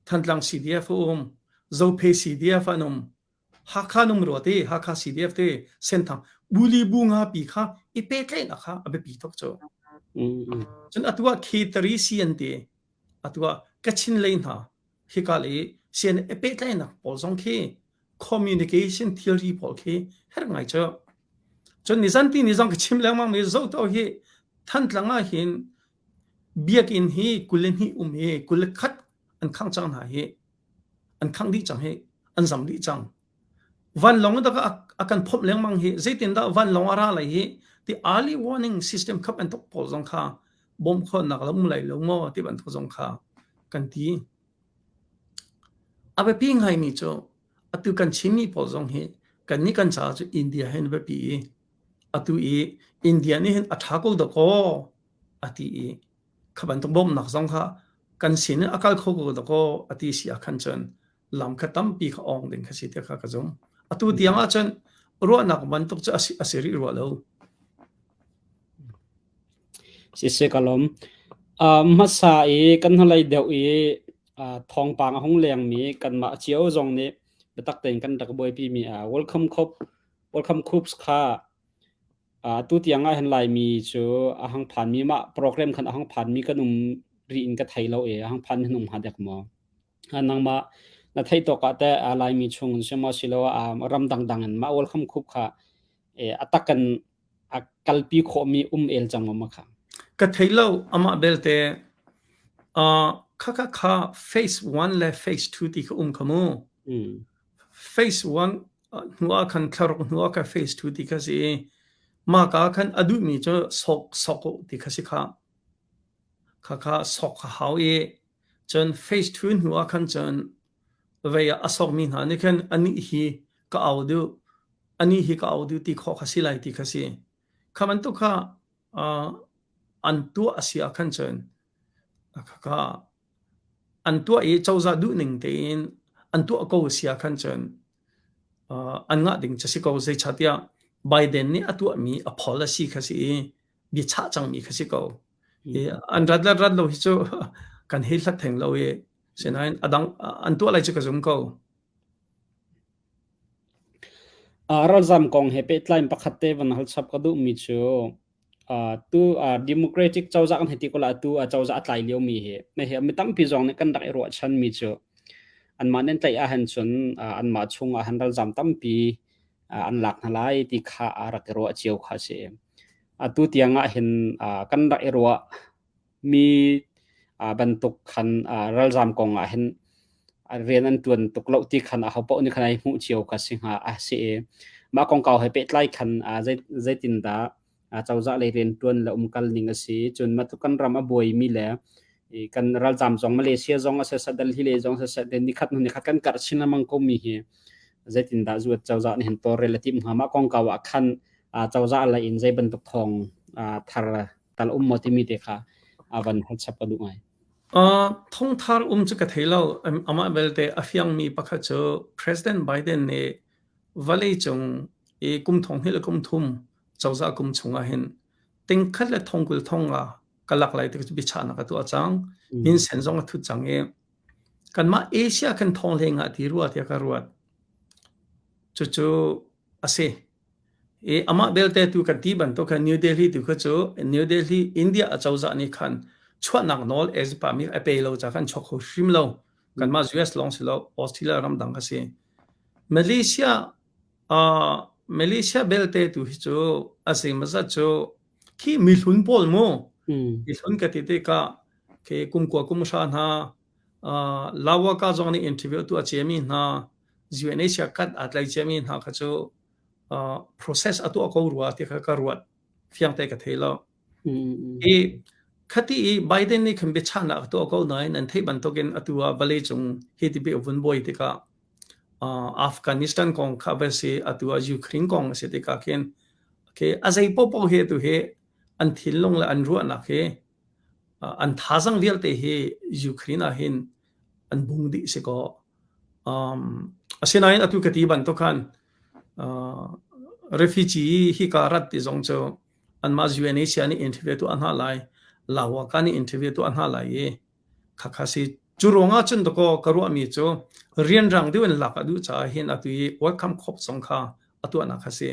Thantlang CDF um, Zophei CDF an um, Hakha nung rua te, Hakha CDF te, Senthang, buli bu nga pi kha i pehtlaihnak kha a biapi tuk cu. Cun atu ah K3 CN te, atu ah Kachin lei hna hika le CN i pehtlaihnak pawl zong khi communication thilri pawl khi herh ngai cu. Cun nizan ti ni zong ka chim lengmang mi zo to hi Thantlang ah hin biakinn hi 22 um hi 21 an khang cang hna hi an khangh dih cang hi an zam dih cang vanlawng dak a kan phomh lengmang hi zeitindah vanlawng a ra lai hi ti early warning system khap an tok pawl zong kha bawmh khawhnak la um lai lo maw ti bantuk zong kha kan ti a biapi ngaimi cu atu kan Chinmi pawl zong hi kan nih kan caah cu India hin biapi i atu i India nih hin a ṭha ko dakaw a ti i kha bantuk bawmhnak zong kha kan sin in a kal kho ko dakaw a ti si ah khan cun lam kha tampi kha awng ding kha si tiah kha ka zum. Atu tiang ah cun ruahnak bantuk cu a si, a si rih rua lo.
Siseh ka lawm. Hmasa i kan hnulei deuh i thawngpang a hung lengmi kanmah cio zong nih biatak tein kan rak buaipimi Welcome Corps Welcome Corps kha atu tiang ah hin Laimi cu a hang phanmi mah program khan a hang phanmi kan um rih in ka thei lo i a hang phan hin um hnga dek maw? Nangmah na theih tawk ah teh Laimi chung in si maw siloah ram dangdang in mah Welcome Corps kha a tak in a kalpi khawhmi um el cang maw kha?
Ka thei lo. Amah belte khakha kha phase 1 le phase 2 ti kha um kha mu. Phase 1 hnu ah khan thlaruk hnu ah kha phase 2 ti kha si i mah ka khan a duhmi cu sok sok u ti kha si kha. Khakha sok kha hau i cun phase 2 hnu ah khan cun vei ah a sokmi hna nih khan anih hi ka au duh anih hi ka au duh ti khawh kha si lai ti kha si. Kha bantuk kha an tuah a si ah khan cun khakha an tuah i cozah duhning tein an tuah ko a si ah khan cun an ngah ding cu si ko. Zeicahtiah Biden nih a tuahmi a policy kha si i biachah cangmi kha si ko. I an rat le rat lo hi cu kan hei hlat theng lo i sinain a dang an tuah lai cu ka zum ko.
Ralzam kong he pehtlai in pakhat te van hal chap ka duhmi cu tu Democratic cozah kan hei ti ko la atu cozah a tlai liomi hi hi mi tampi zong nih kan rak i ruahchanmi cu anmah nan tlaih ahhin cun anmah chung ah han ralzam tampi an lak hna lai ti kha a rak i ruah cio kha a si. Atu tiang ah hin kan rak i ruah mi bantuk khan ralzam kong ah hin rian an ṭuan tuk lo ti khan ahopaoh nih khan ai hmuh cio kha si hnga a si i mah kongkau he pehtlai khan zeitindah cozah lei rianṭuan le umkal ning a si. Cun mah kan ram a buaimi le kan ralzam zong Malaysia zong a siseh Delhi lei zong siseh nikhat hnu nikhat kan karh chin lengmang komi hi zeitindah zuat cozah nih hin tawlrel a timh hnga. Mah kongkau ah khan cozah lei in zei bantuk thawng thar tal um maw timi te kha a van hal chap ka duh ngai.
Thongthar um cu ka thei lo. Amah belte a fiangmi pakhat cu President Biden nih vawleicung i kum thong hnih le kum thum cozah kum chung ah hin tingkhat le thongkul thong ah ka lak lai ti biachahnak a tuah cang. Minsen zong a thut cang i kanmah Asia kan thong hlei ngah ti rua tiah ka ruat. Cucu a si. I amah belte tu kan ti bantuk khan New Delhi tu kha cu New Delhi India acozah nih khan chuahnak nawl Asia mi a pe lo ca khan chuak kho hrim lo. Kanmah US lawng si lo Australia ram dang kha si. Malaysia Malaysia belte tu hi cu a zeimazat cu khi mihlun pawl mu mihlun ka ti tikah khi kum kua kum hra hna Lawaka zong nih interview tu a ciami hna UNHCR kat aa tlai ciami hna kha cu process a tuah ko rua ti kha ka ruat fiang te ka thei lo. I khati i Biden nih khan biachahnak a tuah ko nain an theih bantukin atu ah vawleicung hi ti bi vun buai tikah Afghanistan kong kha va si atu ah Ukraine kong a si tikah khin okay a zei popo hi tu hi an thinlung le an ruahnak hi an thazang vialte hi Ukraine ah hin an bung dih si ko. Asinain atu ka ti bantuk khan refugee hi ka rat ti zong cu anmah UNHCR nih interview tuah hna lai, Lawaka nih interview tuah hna lai i khakha si. Cu ruangah cun dakaw ka ruahmi cu rianrang deuh in lak a duh caah hin atu i welcome corps zong kha a tuahnak kha si.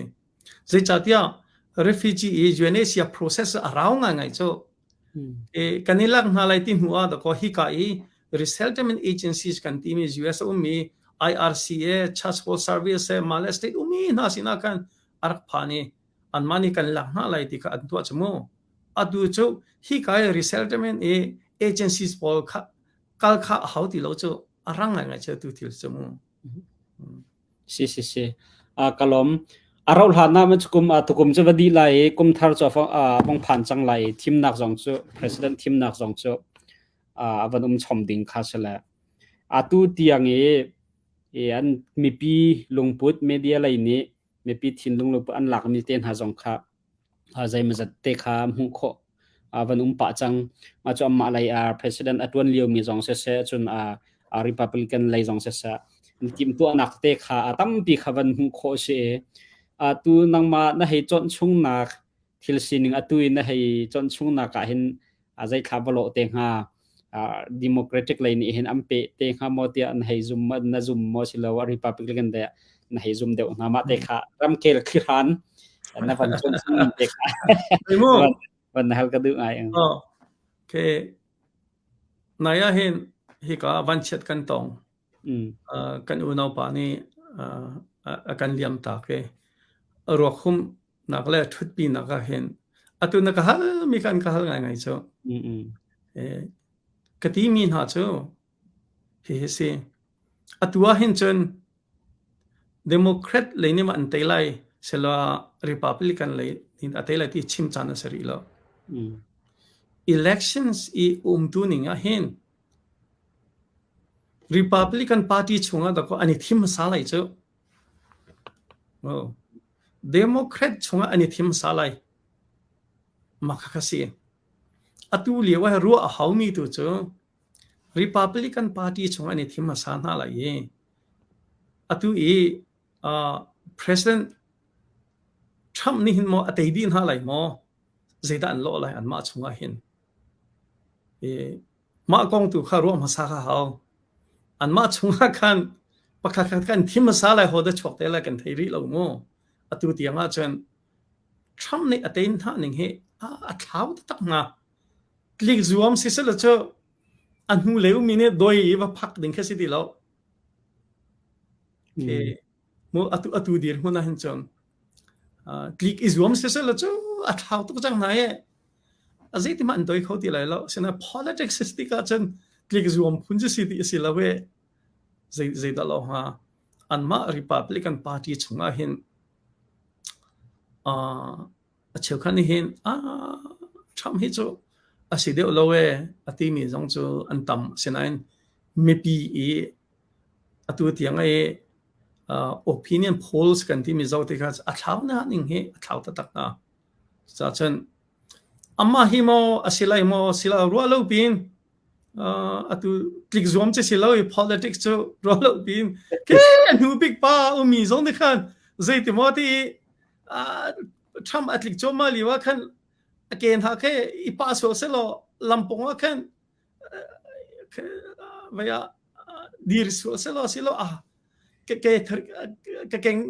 Zeicahtiah refugee i UNHCR process a rau ngaingai cu. E, kan i lak hna lai ti hnu ah dakaw hika i resettlement agencies kan timi US a ummi IRCA, Church Hall Service, mah le state ummi hna sinah khan a rak phan i anmah nih kan lak hna lai ti kha an tuah cu mu. Atu cu hika i resettlement i agencies pawl kha kal kha a hau ti lo cu a rang ngaingai cu tu thil cu mu.
Si si si. Ka lawm. A rauh hlan ah kum tukum cu va dih lai i kum thar cu a vong phan cang lai i thimnak zong cu president thimnak zong cu a van um chom ding kha si le atu tiang i an mipi lungput media lei nih mipi thinlung lungput an lakmi te hna zong kha zeimawzat te kha hmuh khawh van um pah cang. Mah cu amah lei president a ṭuan liomi zong siseh, cun Republican lei zong siseh, an timhtuahnak te kha a tampi kha van hmuh khawh a si i atu nangmah na hei chawnh chungnak thil sining atu in na hei chawnh chungnak ah hin Zeithla va lawh te hnga? Democratic lei nih hin an pe te hnga maw tiah na hei zum na zum maw silo Republican deh na hei zum deuh hna mah te kha ramkhel thli-hran na van cun te kha van hal ka duh ngai.
Oh, okay. Nai ah hin hika vanchiat kan tong. Kan unau pa nih a kan liam tak i ruak humh nak le ṭhutpi nak ah hin atu na ka hal mi kan ka hal ngaingai cu. Ka ti mi hna cu hihi si. Atu ah hin cun Democrat lei nih ma an tei lai sela Republican lei nih a tei lai ti chim caan a si rih lo. Elections i umtu ning ah hin Republican Party chungah dakaw an i thim hmasa lai cu. Democrat chungah an i thim hmasa lai. Mah kha si. Atu lio ah ruah a haumi tu cu Republican Party chungah an i thim hmasa hna lai i atu i uh, President Trump nih hin maw a tei dih hna lai maw zeidah an lawh lai anmah chungah hin. I mah kong tu kha ruah hmasa kha hau. Anmah chungah khan pakhat khat kan thim hmasa lai ho dah chuak te lai kan thei rih lo mu. Atu tiang ah cun Trump nih a tein hna ning hi a thlau taktak hna. Tlik zuam si sela cu a hnu leu mi nih doi i va phak ding kha si ti lo. Okay. Mu atu atu dir hmun ah hin cun tlik i zuam si sela cu a thlau tuk cang hna i a zeiti hmanh an doi kho ti lai lo. Asinain politics si tikah cun tlik zuam phun cu si ti a si lo i zei zeidah lo hnga. Anmah Republican Party chungah hin a cheukhat nih hin ah Trump hi cu a si deuh lo ee a timi zong cu an tam. Asinain mipi i atu tiang i opinion polls kan timi zoh tikah a thlau na ning hi a thlau taktak hna. Cucaah cun amah hi maw a si lai maw si lo ruah lo piin atu tlik zuam ci si lo i politics cu ruah lo piin ke hnu bik pa umi zong nih khan zeiti maw ti Trump a tlik cuahmah lio ah khan a ke hna khe i pah sual selaw lampong ah khan vei ah dir sual selaw silo ah ke ke ka keng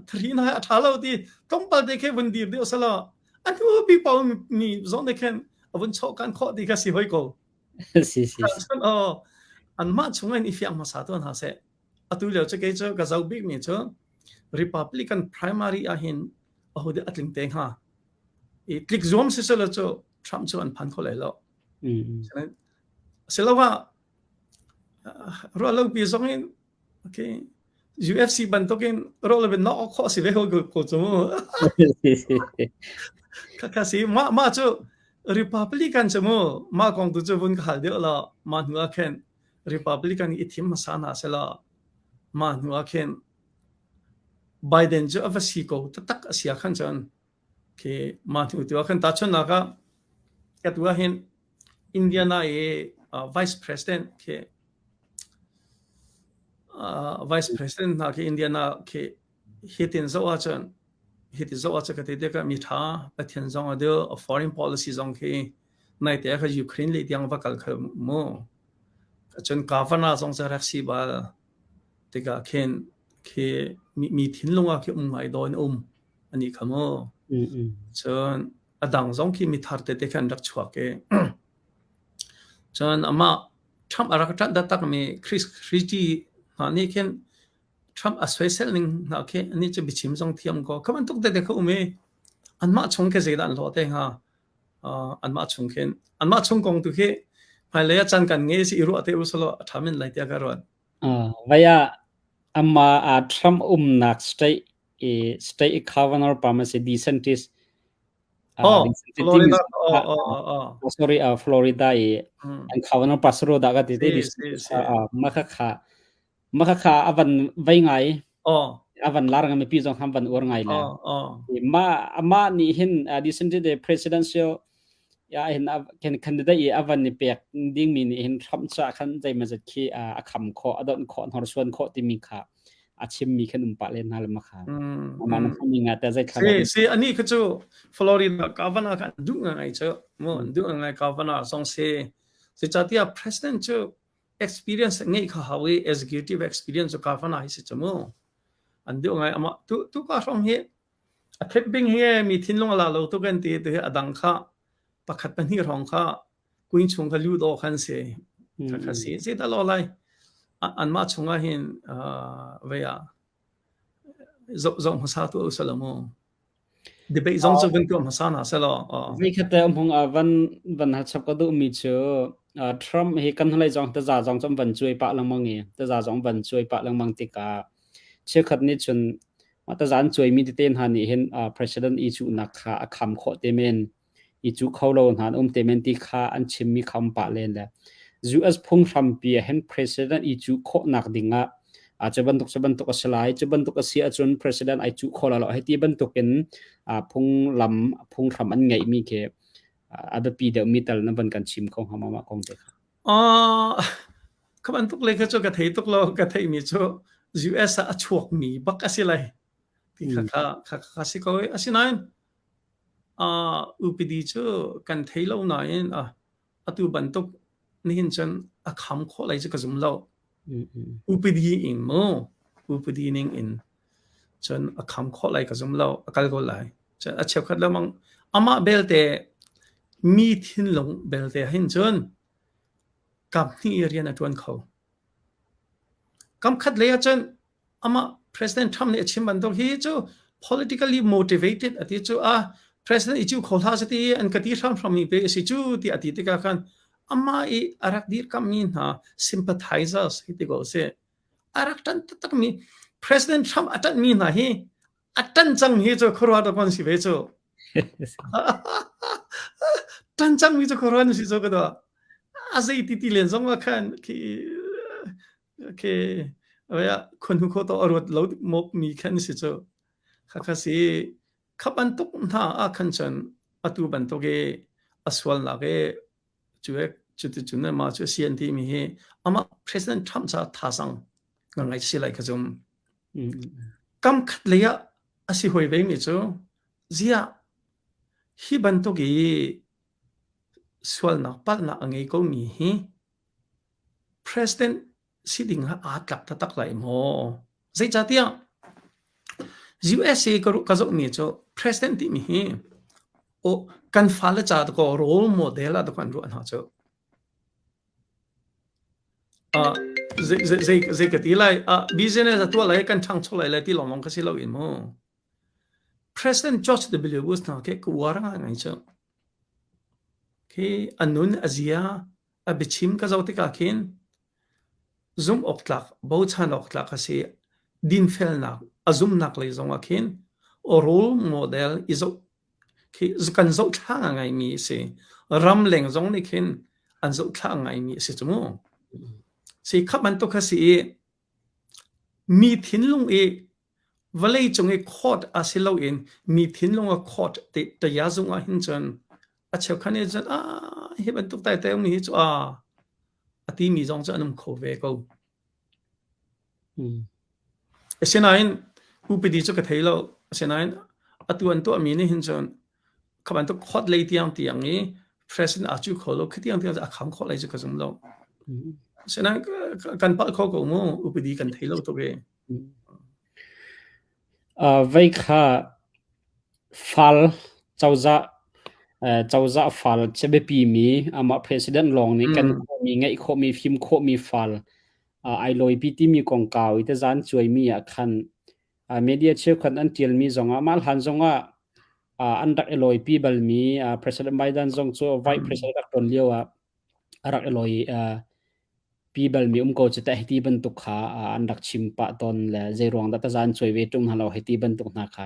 thri na a tha lo ti tlawmpal te khe vun dir deuh selaw a hnu bik pau mi zong te khan a vun chawh kan khawh ti kha si hoi ko.
Si si.
Oh anmah chung in i fiang hmasa tuan ha seh. Atu lio cu kei cu ka zoh bikmi cu Republican primary ah hin aho dah a tling te hnga? I tlik zuam si selaw cu Trump cu an phan kho lai lo. Asiloah ruah lo pi zong in okay UFC bantukin ruah lo bin knock khawh si ve ko ko cu mu. Khakha si mah mah cu Republican cu mu mah kong tu cu vun ka hal deuh la mah hnu ah khin Republican i thim hmasa hna selaw mah hnu ah khin Biden cu a va si ko taktak a si ah khan cun khi mah hnu tu ah khan tahchunhnak ah ka tu ah hin Indiana i uh, Vice President khi uh, Vice President hna khi Indiana khi hitin zoh ahcun hiti zoh ahcun ka ti tikah mi ṭha Pathian zong a duh foreign policy zong khi naite ah kha Ukraine lei tiang va kal kha mu cun governor zong cu rak si bal tikah khin khi mi thinlung ah khi um ngai daw in um ani kha mu cun a dang zong khi mi thar tete khan rak chuak i cun amah Trump a rak ṭanh taktak mi Chris Christie hna nih khin Trump a soisel ning hna khi ani cu biachim zong thiam ko kha bantuk tete kha um i anmah chung khi zeidah an hlawh te hnga anmah chung khin anmah chung kong tu khi hmailei ah caan kan ngei si i ruah te usalaw a ṭha men lai tiah ka ruat.
Vaya ama a Trump umnak state i state governor pa ma si DeSantis
Oh, Florida. Oh, oh, oh,
oh. Sorry, uh, Florida i an governor pa saro da ka ti te ma kha kha Mah khakha a van vei ngai.
Oh.
A van lar ngai mipi zong ham van uar ngai le.
Oh, oh.
Mah amah nih hin uh, recently the presidential ya hin kan candidate i a van ni pek ding mi nih hin Trump cha khan zeimazat khi a kham khawh a donh khawh hnorsuan khawh timi kha. a chimmi khan um pah len hna le ma kha. Amah na hmuh ning ah teh zei thla
Si si ani kha cu Florida governor kha an duh ngai cu mu an duh ngai governor zong si. Zeicahtiah president cu experience ngeih kha hau i executive experience cu governor hi si cu mu. An duh ngai amah tu tu ka hrawng hi a thep bing hi mi thinlung a la lo tuk an ti tu hi a dang kha pakhat pahnih hrawng kha kuin chung kha lut awk an si. Kha kha si si ta lo lai. Anmah chungah hin vei ah zoh zoh hmasa tu usala mu. Debate zong cu van tuah hmasa hna selaw.
Zeikhat te hmung ah van van hal chap ka duh mi cu Trump hi kan hnulei zong taza zong cu van cuai pah lengmang i taza zong van cuai pah lengmang tikah cheukhat nih cun mah taza an cuai mi tete hna nih hin president i cuhnak kha a kham khawh te men i cu kho lo hna an um te men ti kha an chimmi kha um pah len le US phunghrampi ah hin president i cuh khawhnak ding ah cu bantuk cu bantuk a si lai cu bantuk a si ahcun president ai cuh kho lo hei ti bantuk in phunglam phunghram an ngeihmi khi a biapi deuhmi tal na van kan chim kho hnga ma mah kong te kha?
Kha bantuk le kha cu ka thei tuk lo ka theihmi cu US ah a chuakmi bak a si lai ti kha kha kha kha si ko asinain Upadi cu kan thei lo nain atu bantuk nihin cun a kham khawh lai cu ka zum lo. Upadi in mu, upadi ning in cun a kham khawh lai ka zum lo, a kal ko lai. Cun a cheukhat lengmang amah belte mi thinlung belte hin cun kap hnih i rian a ṭuan kho. Kam khat lei ahcun amah President Trump nih a chim bantuk hi cu politically motivated a ti cu a president i cu kho hlah sati an ka ti hramhram mi pe a si cu ti a ti tikah khan amah i a rak dirkammi hna sympathizers hi ti ko si a rak ṭan taktak mi President Trump a ṭanhmi hna hi a ṭan cang hi cu khuaruah dawk an si ve cu ṭan cang mi cu khuaruah an si cu ka dawh a zei ti ti len zong ah khan khi khi khua kho to a ruat lo mop mi khan si cu khakha si kha bantuk hna ah khan cun atu bantuk i a sualnak i cu cuticun mah cu si an ti mi hi amah President Trump ca thazang ngai si lai ka zum kam khat lei ah a si hoi ve mi cu ziah hi bantuk i sualnak palhnak a ngei ko mi hi President si ding ah aa tlak taktak lai maw? Zeicahtiah USA ka ka zohmi cu president timi hi aw kan fale ca dakaw role model ah dakaw an ruah hna cu. Uh, zei, zei, zei ka ti lai uh, business a tuah lai kan ṭhangcho lai lai ti lawng ka si lo in mu. President George W. Bush hna khi ka uar ngai cu. Khi a nun a zia a biachim ka zoh tikah khin zumh awk tlak, bochan awk tlak a si. Dinfelnak, a zumhnak lei zongah khin role model i zoh khi kan zohthla ngaimi a si. Ramleng zong nih khin an zohthla ngaimi a si cu mu. Si kha bantuk kha si i mi thinlung i Vawlei cung i court a si loin mi thinlung a court ti tayazung ah hin cun a cheukhat nih cun ah hi bantuk tete um hi cu a a timi zong cu an um kho ve ko. Asinain upadi cu ka thei lo. Asinain atu an tuahmi nih hin cun kha bantuk court lei tiang tiang i president aa cu kho lo khi tiang tiang a kham khawh lai cu ka zum lo. Asinain kan palh kho ko mu upadi kan thei lo tuk i.
Vei kha fal cozah cozah fal che biapimi amah president lawng nih kan khawhmi ngeih khawhmi fim khawhmi fal ai lawipi timi kongkau i tazan cuaimi ah khan media cheukhat an ṭialmi zongah mah hlan zongah an rak i lawipi balmi President Biden zong cu vice president rak ṭuan lio ah a rak i lawi pi balmi um ko cu teh hiti bantuk kha an rak chim pah tawn le zeiruang dah taza an cuai ve ṭung hna lo hiti bantuk hna kha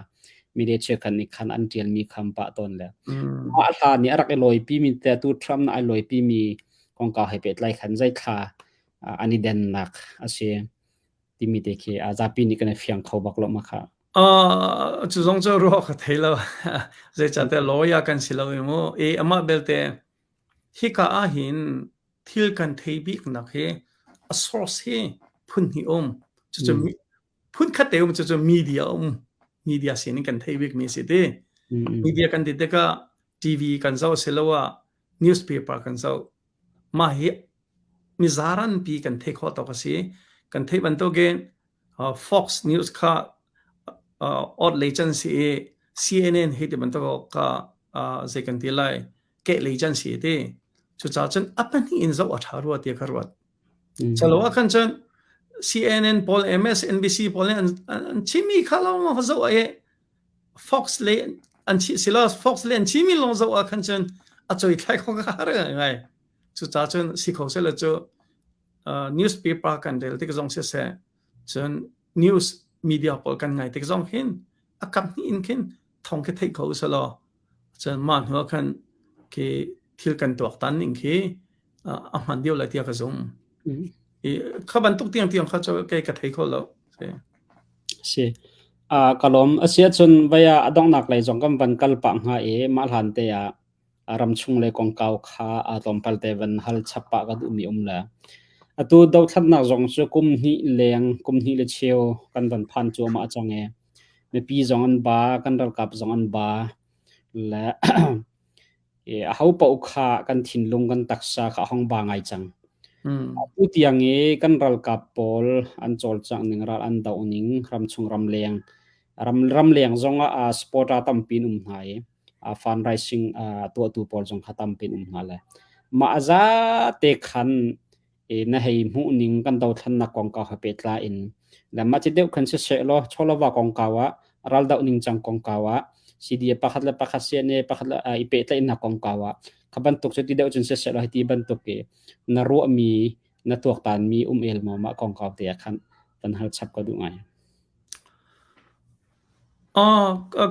media cheukhat nih khan an ṭialmi kham pah tawn le mah hla nih a rak i lawipi mi te tu Trump na ai lawipi mi kongkau he pehtlai khan zeithla an i dennak a si timi te khi zapi nih kan i fiang kho bak lo ma kha.
Cu zong cu ruah ka thei lo. Zeicahtiah lawyer kan si lo i mu. I amah belte Hika ahhin thil kan thei biknak hi a source hi phun hnih um. Cucu Phunkhat te um cu media um. Media sin in kan theih bik mi si ti. Media kan ti tikah TV kan zoh siloah newspaper kan zoh. Mah hi mizaran pi kan theih khawh tawk a si. Kan theih bantukin Fox News kha awt lei can si i CNN hi ti bantuk kha zei kan ti lai keh lei can si ti. Cucaah cun a pahnih in zoh a ṭha rua tiah ka ruat. Calo ah khan cun CNN pawl MSNBC pawl nih an chimmi kha lawng lawng zoh i Fox le an chi silo Fox le an chimmi lawng zoh ah khan cun a choi thlai kho ka har ngai. Cucaah cun si kho sela cu newspaper kan rel tik zong siseh cun news media pawl kan ngai tik zong hin a kap hnih in khin thong khi theih kho usalaw cun mah hnu ah khan khi thil kan tuaktan ning khi a hman deuh lai tiah ka zum. I kha bantuk tiang tiang kha cu kei ka thei kho lo.
Si. Ka lawm. A si ahcun vai ah a donghnak lei zong kan van kal pah hnga i mah hlan te ah ramchung lei kongkau kha tlawmpal te van hal chap pah ka duhmi um le atu dothlatnak zong cu kum hnih leng kum hnih le cheu kan van phan cuahmah cang i mipi zong an ba kan ralkap zong an ba le aho paoh kha kan thinlung kan taksa kha a hong ba ngai cang. Atu tiang i kan ralkap pawl an cawlcangh ning ral an doh ning ramchung ramleng ram ramleng zong ah supporter tampi an um hna i fundraising tuahtu pawl zong kha tampi an um hna le mah a zate khan na hei hmuh ning kan dothlannak kongkau he pehtlai in le mah ci deuh khan siseh law chawlava kongkau ah raldoh ningcang kongkau ah CDA pakhat le pakhat CNA pakhat le i pehtlaihnak kongkau ah kha bantuk cu ti deuh cun siseh law hiti bantuk i na ruahmi na tuaktanmi um el maw mah kongkau te ah khan kan hal chap ka duh ngai.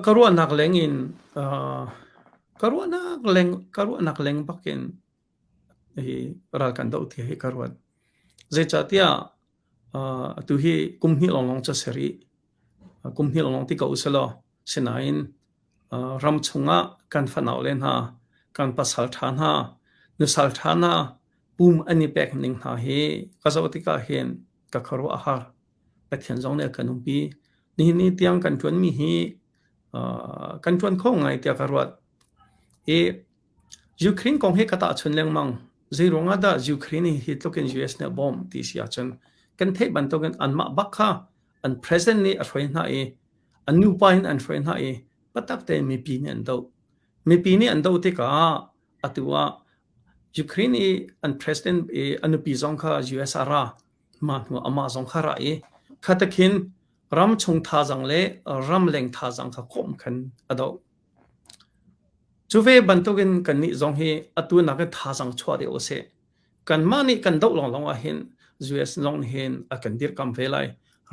Ka ruahnak leng in ka ruahnak leng ka ruahnak leng bakin hi ral kan doh ti hi ka ruat. Zeicahtiah atu hi kum hnih lawnglawng cu a si rih. Kum hnih lawnglawng ti ko usih law sinain ram chungah kan fanaule hna, kan pasal ṭha hna, nusal ṭha hna pum an i pek ning hna hi ka zoh tikah hin ka khuaruah a har. Pathian zong nih a kan umpi. Nihin ni tiang kan ṭuanmi hi kan ṭuan kho ngai tiah ka ruat. Hi Ukraine kong hi ka tahchun lengmang. Zeiruang ah dah Ukraine hi hi tluk in US nih a bawmh ti si ahcun kan theih bantukin anmah bak kha an president nih a hruai hna i an nupa in an hruai hna i biatak tein mipi nih an doh. Mipi nih an doh tikah atu ah Ukraine i an president i a nupi zong kha US ah ra. Mah hnu amah zong kha ra i khatakhin ramchung thazaang le ramleng thazaang kha komh khan a doh. Cu ve bantukin kannih zong hi atu nakin thazaang chuah deuh usih. Kanmah nih kan doh lawnglawng ahhin US zong nih hin a kan dirhkamh ve lai.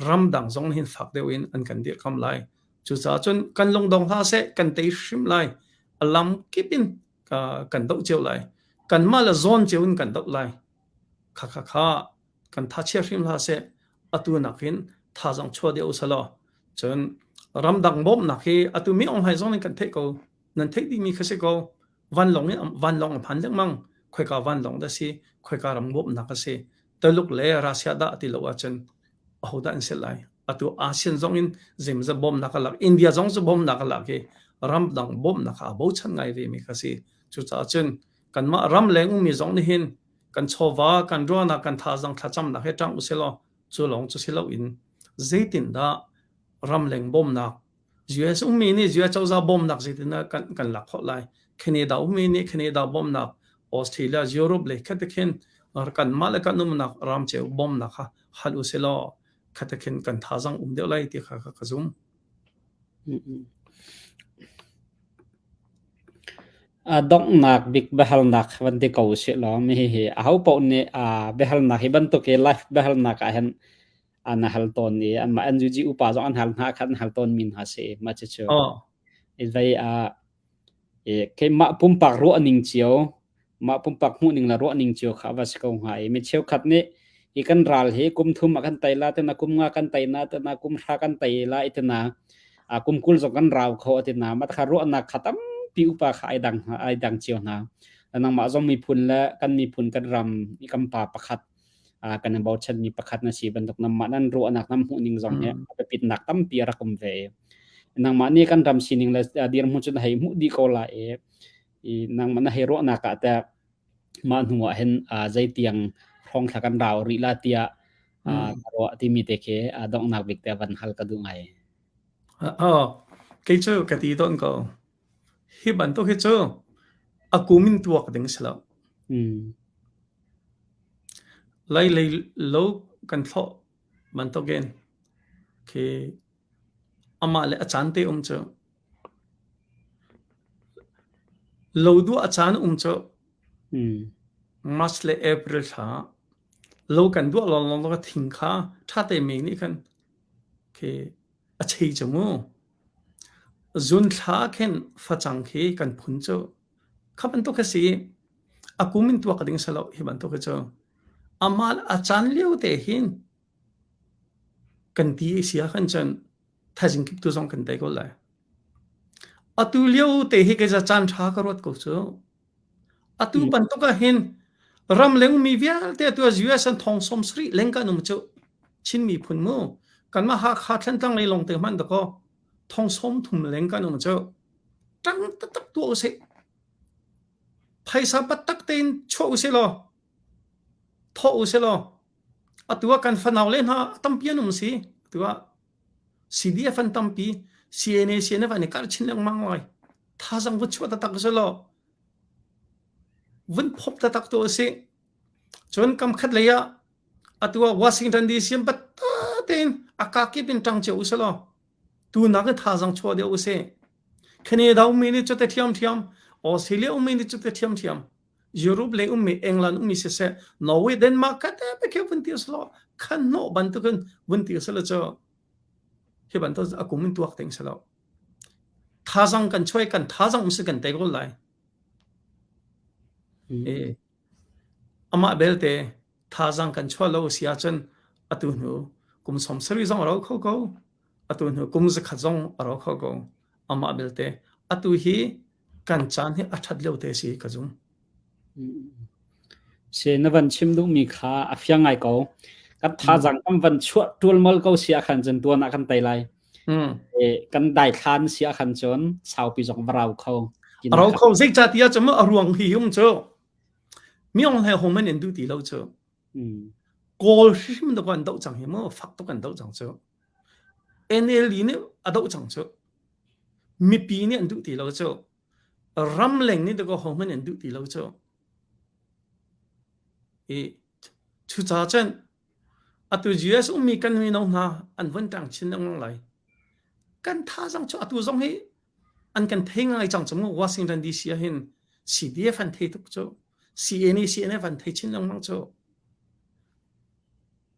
Ramdang zong nih hin fak deuh in an kan dirhkamh lai. Cucaah cun kan lungdong hlah seh, kan tei hrim lai. A lam kip in kan doh cio lai. Kanmah le zawn cio in kan doh lai. Khakha kha kan thachia hrim hlah seh. Atu nakin thazaang chuah deuh usih law cun ramdang bawmhnak hi atu mi Aung Hlaing zong nih kan theih ko. Nan theih dihmi kha si ko. Vanlawng in vanlawng a phan lengmang. Khoika vanlawng dah si, khoika ram bawmhnak a si. Taluk le Russia dah ti lo ahcun ahodah an si lai. Atu ASEAN zong in zeimawzat bawmhnak a lak. India zong cu bawmhnak a lak i ramdang bawmhnak aa bochan ngai vemi kha si. Cucaah cun kanmah ram leng ummi zong nih hin kan chawva, kan ruahnak, kan thazaang thlacamnak he ṭang usih law cu lawng cu si loin zeitindah ramleng bawmhnak US ummi nih US cozah bawmhnak zeitindah kan, kan lak khawh lai Canada ummi nih Canada bawmhnak Australia Europe le khate khin kanmah le kan umnak ram cio bawmhnak kha hal usih law khate khin kan thazaang um deuh lai ti kha ka zum.
A donghnak bik biahalnak van ti ko usih law mi hihi ahopaoh nih biahalnak hi bantuk i live biahalnak ah hin an hal tawn i anmah NUG upa zong an hal hna kha an hal tawnmi hna si mah cucu vei ah keimah pumpak ruahning cio mah pumpak hmuhning le ruahning cio kha a va si ko hnga i mi cheukhat nih hi kan ral hi kum thum a kan tei la tina kum nga kan tei na tina kum hra kan tei la itina a kum 20 zong kan rau kho atina ma kha ruahnak kha tampi upa kha ai dang ai dang cio hna nangmah zong miphun le kan miphun kan ram i kan pa pakhat. kan i bochanmi pakhat na si bantuk nangmah nan ruahnak nan hmuhning zong hi a biapitnak tampi a rak um ve. Nangmah nih kan ram sining le dirhmun cu na hei hmuh dih ko lai i nangmah na hei ruahnak ah teh mah hnu ah hin zeitiang hrawng thla kan rau rih la tiah ka ruah timi te khi donghnak bik te van hal ka duh ngai.
Kei cu ka ti tawn ko. Hi bantuk hi cu a kum in tuak ding si lo. Lai lei lo kan thlawh bantukin khi amah le a caan te um cu. Lo duah a caan um cu March le April thla lo kan duah lawnglawng ka thing kha ṭha te mi nih khan khi a chei cu mu. Zun thla khin facang khi kan phun cu kha bantuk khi si. A kum in tuak ding si lo hi bantuk hi cu. Amah a caan lio te hin kan ti si ah khan cun thaizing kip tu zong kan tei ko lai. Atu lio te hi kei caan ṭha ka ruat ko cu. Atu bantuk ah hin ramleng mi vialte atu US an thong som sarih leng kan um cu. Chin miphun mu kanmah Hakha Thlantlang lei lawng te hmanh dakaw thong som thum leng kan um cu. Ṭang taktak tuah usih. Phaisa taktak tein chuah usih law thawh usih law atu ah kan fanau le hna tampi an um si. Atu ah CDF an tampi, CNA CNF an i karh chin lengmang lai. Thazang vun chuah taktak usih law vun phop taktak tu usih. Cun kam khat lei ah atu ah Washington DC in batta tein a kakip in ṭang cio usih law tunak in thazang chuah deuh usih. Canada ummi nih cute ṭhiamṭhiam, Australia ummi nih cute ṭhiamṭhiam, Europe lei ummi, England ummi siseh, Norway, Denmark ka te pe vun ti usih law khan hnawh bantukin vun ti usih law cu hi bantuk a kum in tuak ding si lo. Thazang kan chuai kan thazang um si kan tei ko lai. E amah belte thazang kan chuah lo si ahcun atu hnu kum 70 zong a rau kho ko. Atu hnu kum zakhat zong a rau kho ko. Amah belte atu hi kan caan hi a ṭhat lio te si ka zum.
Si na van chim duhmi kha a fiang ngai ko. Kan thazang kan van chuah ṭualmal ko si ahkhan cun tuan ah kan tei lai. E, kan daithlan si ahkhan cun saupi zong va rau kho.
A rau kho zeicahtiah cun a ruang hi um cu mi ong he hom an in duh ti lo cu. Kawl hrim tuk an doh cang hi mu fak tuk an doh cang cu. NLD nih a doh cang cu. Mipi nih an duh ti lo cu. Ramleng nih dakaw hohmanh an duh ti lo cu. I cucaah cun atu US ummi kan mino hna an vun ṭang chin lengmang lai. Kan thazang cu atu zong hi an kan thei ngai cang cu mu Washington DC ah hin CDF an thei tuk cu. CNA CNF an thei chin lengmang cu.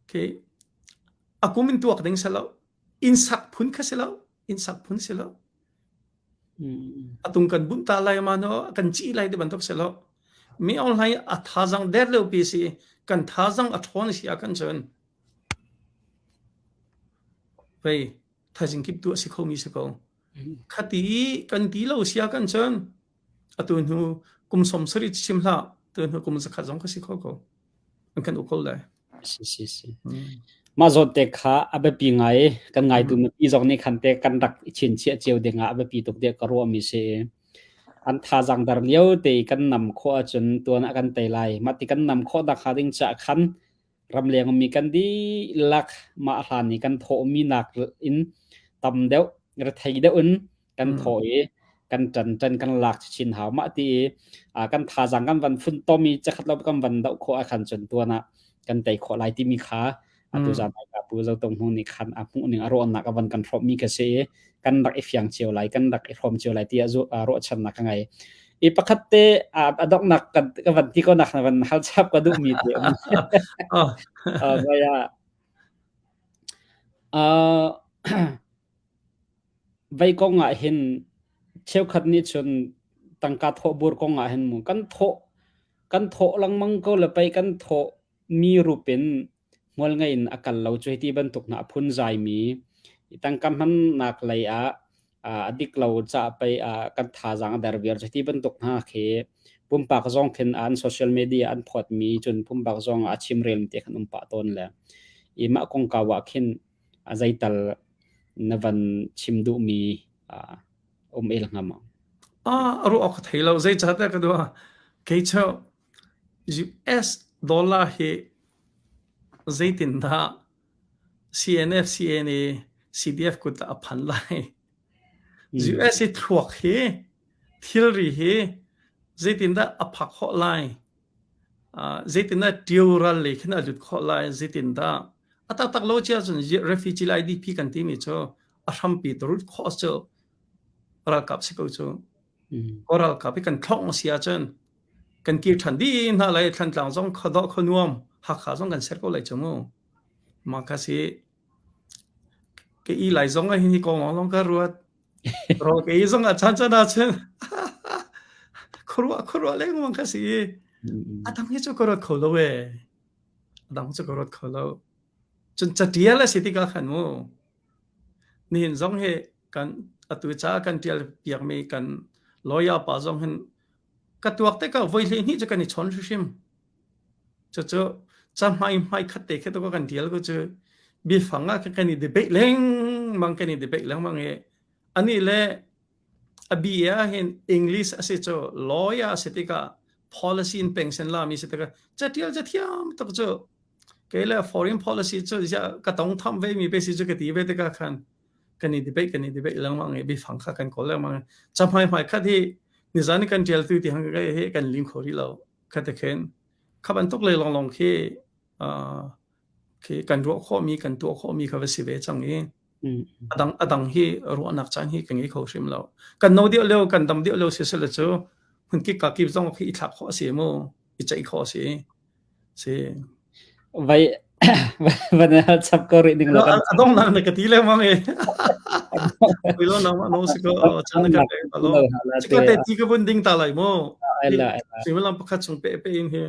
Okay. A kum in tuak ding si lo. Inn sak phun kha si lo. Inn sak phun si lo. Atung kan bunh ta lai ma no kan ci lai ti bantuk si lo. Mi online a thazang der leo pi si kan thazang a ṭhawn si ah kan cun vei thaizing kip tu a si kho mi si ko. Khati kan ti lo sia kan cun atu hnu kum som sarih chim hlah tu hnu kum zakhat zong ka si kho ko. An kan uk ko lai.
Si si si. Mah zawn te kha a biapi ngai kan ngaitu mipi zong nih khan te kan rak i chinchiah cio ding ah a biapi tuk tiah ka ruahmi si. An thazaang dar lio te i kan nam khawh ahcun tuan ah kan tei lai. Mah ti kan nam khawh nak hnga ding caah khan ramleng ummi kan dihlak mah hlan i kan thawhmi nak in tam deuh rethei deuh in kan thawh i kan ṭan ṭan kan lak chin hau mah ti i kan thazaang kan van funtom i cakhat lo kan van doh khawh ahkhan cun tuan ah kan tei khawh lai timi kha atu zan ah Pu Zo Tong Hmung nih khan a hmuh ning a ruahnak a van kan hrawmmi ka si i kan rak i fiang cio lai kan rak i hrawm cio lai tiah ruahchannak ka ngei i pakhat te a donghnak ka van ti ko nak na van hal chap ka duhmi te Vei kong ah hin cheukhat nih cun tangka thawhbur kong ah hin mu kan thawh kan thawh lengmang ko le pei kan thawh mi rup in hmual ngei in a kal lo cu hiti bantuk hna a phunzai mi tangka hmannak lei ah a dik lo caah pei kan thazaang a der viar cu hiti bantuk hna khi. Pumpak zong khin an social media an phawtmi cun pumpak zong a chimrel te khan um pah tawn le i mah kongkau ah khin a zeital na van chim duhmi um el hnga maw?
Ah, a ruah awk ka thei lo. Zeicahtiah ka duh kei cu US dollar hi zeitindah CNF, CNA, CDF kut ah a phan lai? US i thluak hi thilri hi zeitindah a phak khawh lai? Zeitindah ṭio ral lei khin a lut khawh lai? Zeitindah a taktak lo cia cun refugee le IDP kan timi cu a hrampi root cause cu ralkap si ko cu. Ralkap hi kan thlong si ahcun kan kir ṭhan dih hna lai Thantlang zong khuadawh khuanuam Hakha zong kan ser ko lai cu mu. Mah kha si ka i lai zong ah hin hi kong lawng ka ruat. Rawl ka ei zong ah caan caan ahcun khuaruah khuaruah lengmang kha si. A dang hi cu ka ruat kho lo ee. A dang cu ka ruat kho lo. Cun catial a si tikah khan mu nihin zong hi kan atu ca kan tial piakmi kan lawyer pa zong hin ka tuak tikah voi 12 cu kan i chawn hrimhrim. Cucu cahmai hmai khat te khi tu kan tial ko cu biafang ah kan i debate lengmang kan i debate lengmang i ani le a BA ah hin English a si cu lawyer a si tikah policy in pension la mi si tikah catial cathiam tuk cu kei le foreign policy cu ka tong tham ve mi pe si cu ka ti ve tikah khan kan i debate kan i debate lengmang i biafang kha kan kawl lengmang cahmai hmai khat hi nizan kan tial tu ti hang he kan lim kho rih lo kha te khin kha bantuk le longlong khi khi kan ruah khawhmi kan tuah khawhmi kha va si ve cang i adang adang hi ruahnak caan hi ka ngei kho hrim lo kan no deuh lio kan dam deuh lio si sele cu hmun kik ka kip zong khi i thlak khawh a si mu i ceih khawh a si si
Vai van hal chap ko rih ding lo kan
a dong nak na ka ti lengmang e oi lo nang no si ko chan na ka pe lo chika te ti ka bun ding ta lai mo
ai la ai la
suimilam pakhat chung pe pe in hi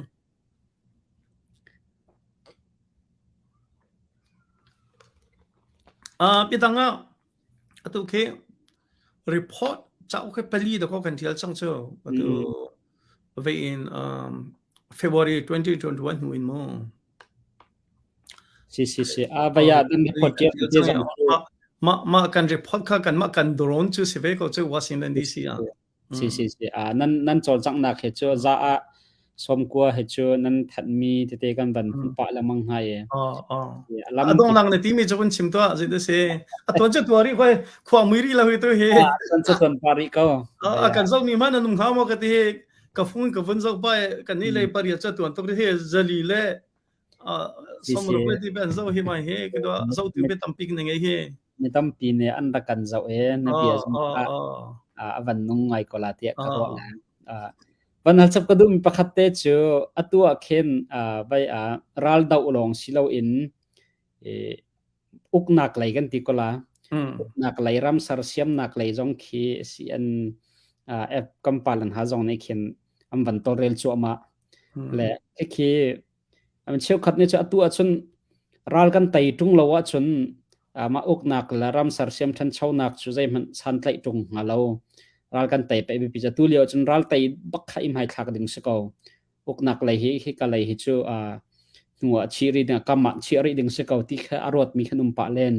Ah pidang ah atu khi report cauk khi pali da ko kan tial cang cu atu ve in um, February 2021 hnu in mu
Si si si. A vaya dan report tial te zong
ma ma kan report kha kan ma kan drone cu si ve ko cu Washington DC ah
Si si si. A nan nan cawlcanghnak he cu za ah sawmkua he cu nan thanhmi tete kan van hmuh pah lengmang hna i.
A dong lang na timi cu kun chim tuah zei tu si. A tuan cu tuari khoi khua mui ri lo hi tu hi.
A tuan cu tuan pa rih ko.
A kan zoh mi man anum hnga maw ka ti hi ka phone ka vun zoh pa kan ni lei pariat cu tuan tuk hi zali le somruk le ti ben zoh hi mai hi ka zoh tu be tampi na ngei hi.
Mi tampi nih an rak kan zoh i na bia zong a van nung ngai ko la tiah ka ruah le. Van hal chap ka duhmi pakhat te cu atu ah khin vai ah ral doh lawng si loin uknak lei kan ti ko la. Uknak lei ram sersiamnak lei zong khi CN app kampalan ha zong nih khin an van tawlrel cuahmah. Le khi cheukhat nih cu atu ahcun ral kan tei ṭung lo ahcun mah uknak le ram sersiam ṭhanchonak cu zeihmanh santlaih ṭung hnga lo. Ral kan tei pei biapi cu atu lio ahcun ral tei bak kha i hmaithlak ding si ko. Uknak lei hi hika lei hi cu hnu ah chih rih ding kam ah chih rih ding si ko ti kha a ruatmi khan um pah len.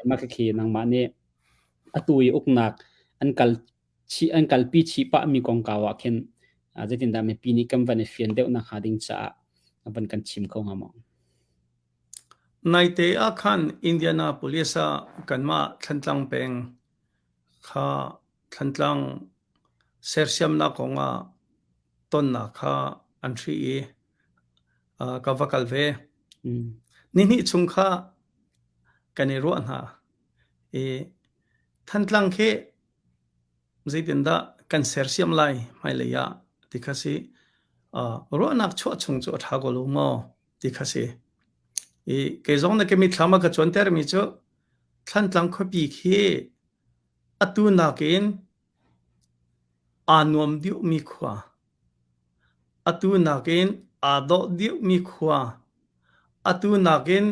Mah khi nangmah nih atu i uknak an kal chih an kalpi chih pahmi kongkau ah khin zeitindah mipi nih kan van i fian deuh nakhnga ding caah van kan chim kho hnga maw?
Naite ah khan Indianapolis ah kanmah Thlantlang peng kha Thlantlang sersiamnak kong ah tonnak kha an hrih i ka va kal ve. Nihnih chung kha kan i ruah hna i Thantlang khi zeitindah kan sersiam lai hmailei ah ti kha si. Ruahnak chuah chung cu a ṭha ko lo maw ti kha si. I kei zong na ka mitthlam a ka cuantermi cu Thlantlang khuapi khi atu nakin aa nuam deuhmi khua, atu nakin aa dawh deuhmi khua, atu nakin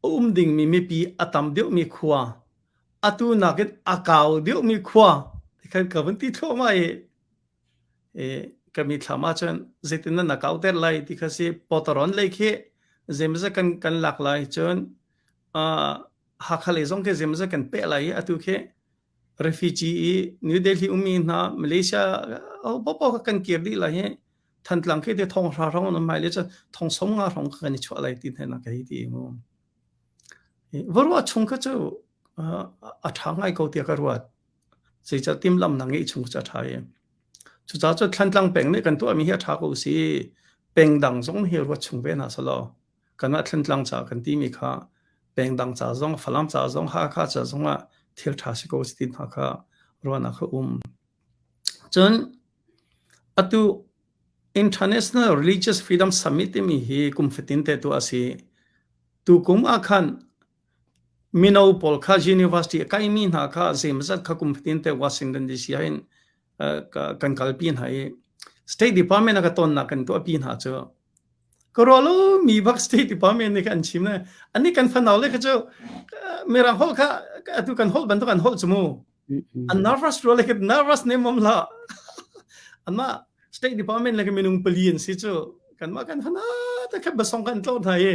a um dingmi mipi a tam deuhmi khua, atu nakin a kau deuhmi khua ti khan ka vun ti thluahmah i. Ka mithlam ahcun zeitin na kauter lai ti kha si pawtaron lei khi zeimazat kan kan lak lai cun uh, Hakha lei zong khi zeimazat kan peh lai i atu khi refugee i New Delhi ummi hna Malaysia popo kha kan kir dih lai hi Thantlang khi te thong hra hrawng an um lai le cun thong som nga hrawng kha kan i chuah lai ti hna ka hei ti mu. Va ruah chung kha cu a ṭha ngai ko tiah ka ruat. Zeicah timhlamhnak ngeih chung cu a ṭha i. Cucaah cu Thlantlang peng nih kan tuahmi hi a ṭha ko si. Peng dang zong hi ruat chung ve hna selaw kanmah Thlantlang ca kan timi kha peng dang ca zong, Falam ca zong, Hakha ca zong ah thil ṭha si ko si ti hna kha ruahnak kha um. Cun atu International Religious Freedom Summit timi hi kum fatin te tuah a si. Tukum ah khan mino pawl kha university a kaimi hna kha zeimazat kha kum fatin te Washington DC ah hin kan kalpi hna i State Department a ka tonnak kan tuahpi hna cu ka ruah lo mi bak State Department nih kha an chim le ani kan fanau le kha cu mirang holh kha atu kan holh bantuk an holh cu mu an nervous rual le nervous ne mom la anmah State Department le minung pali an si cu kanmah kan fana te kha basong kan tlo hna i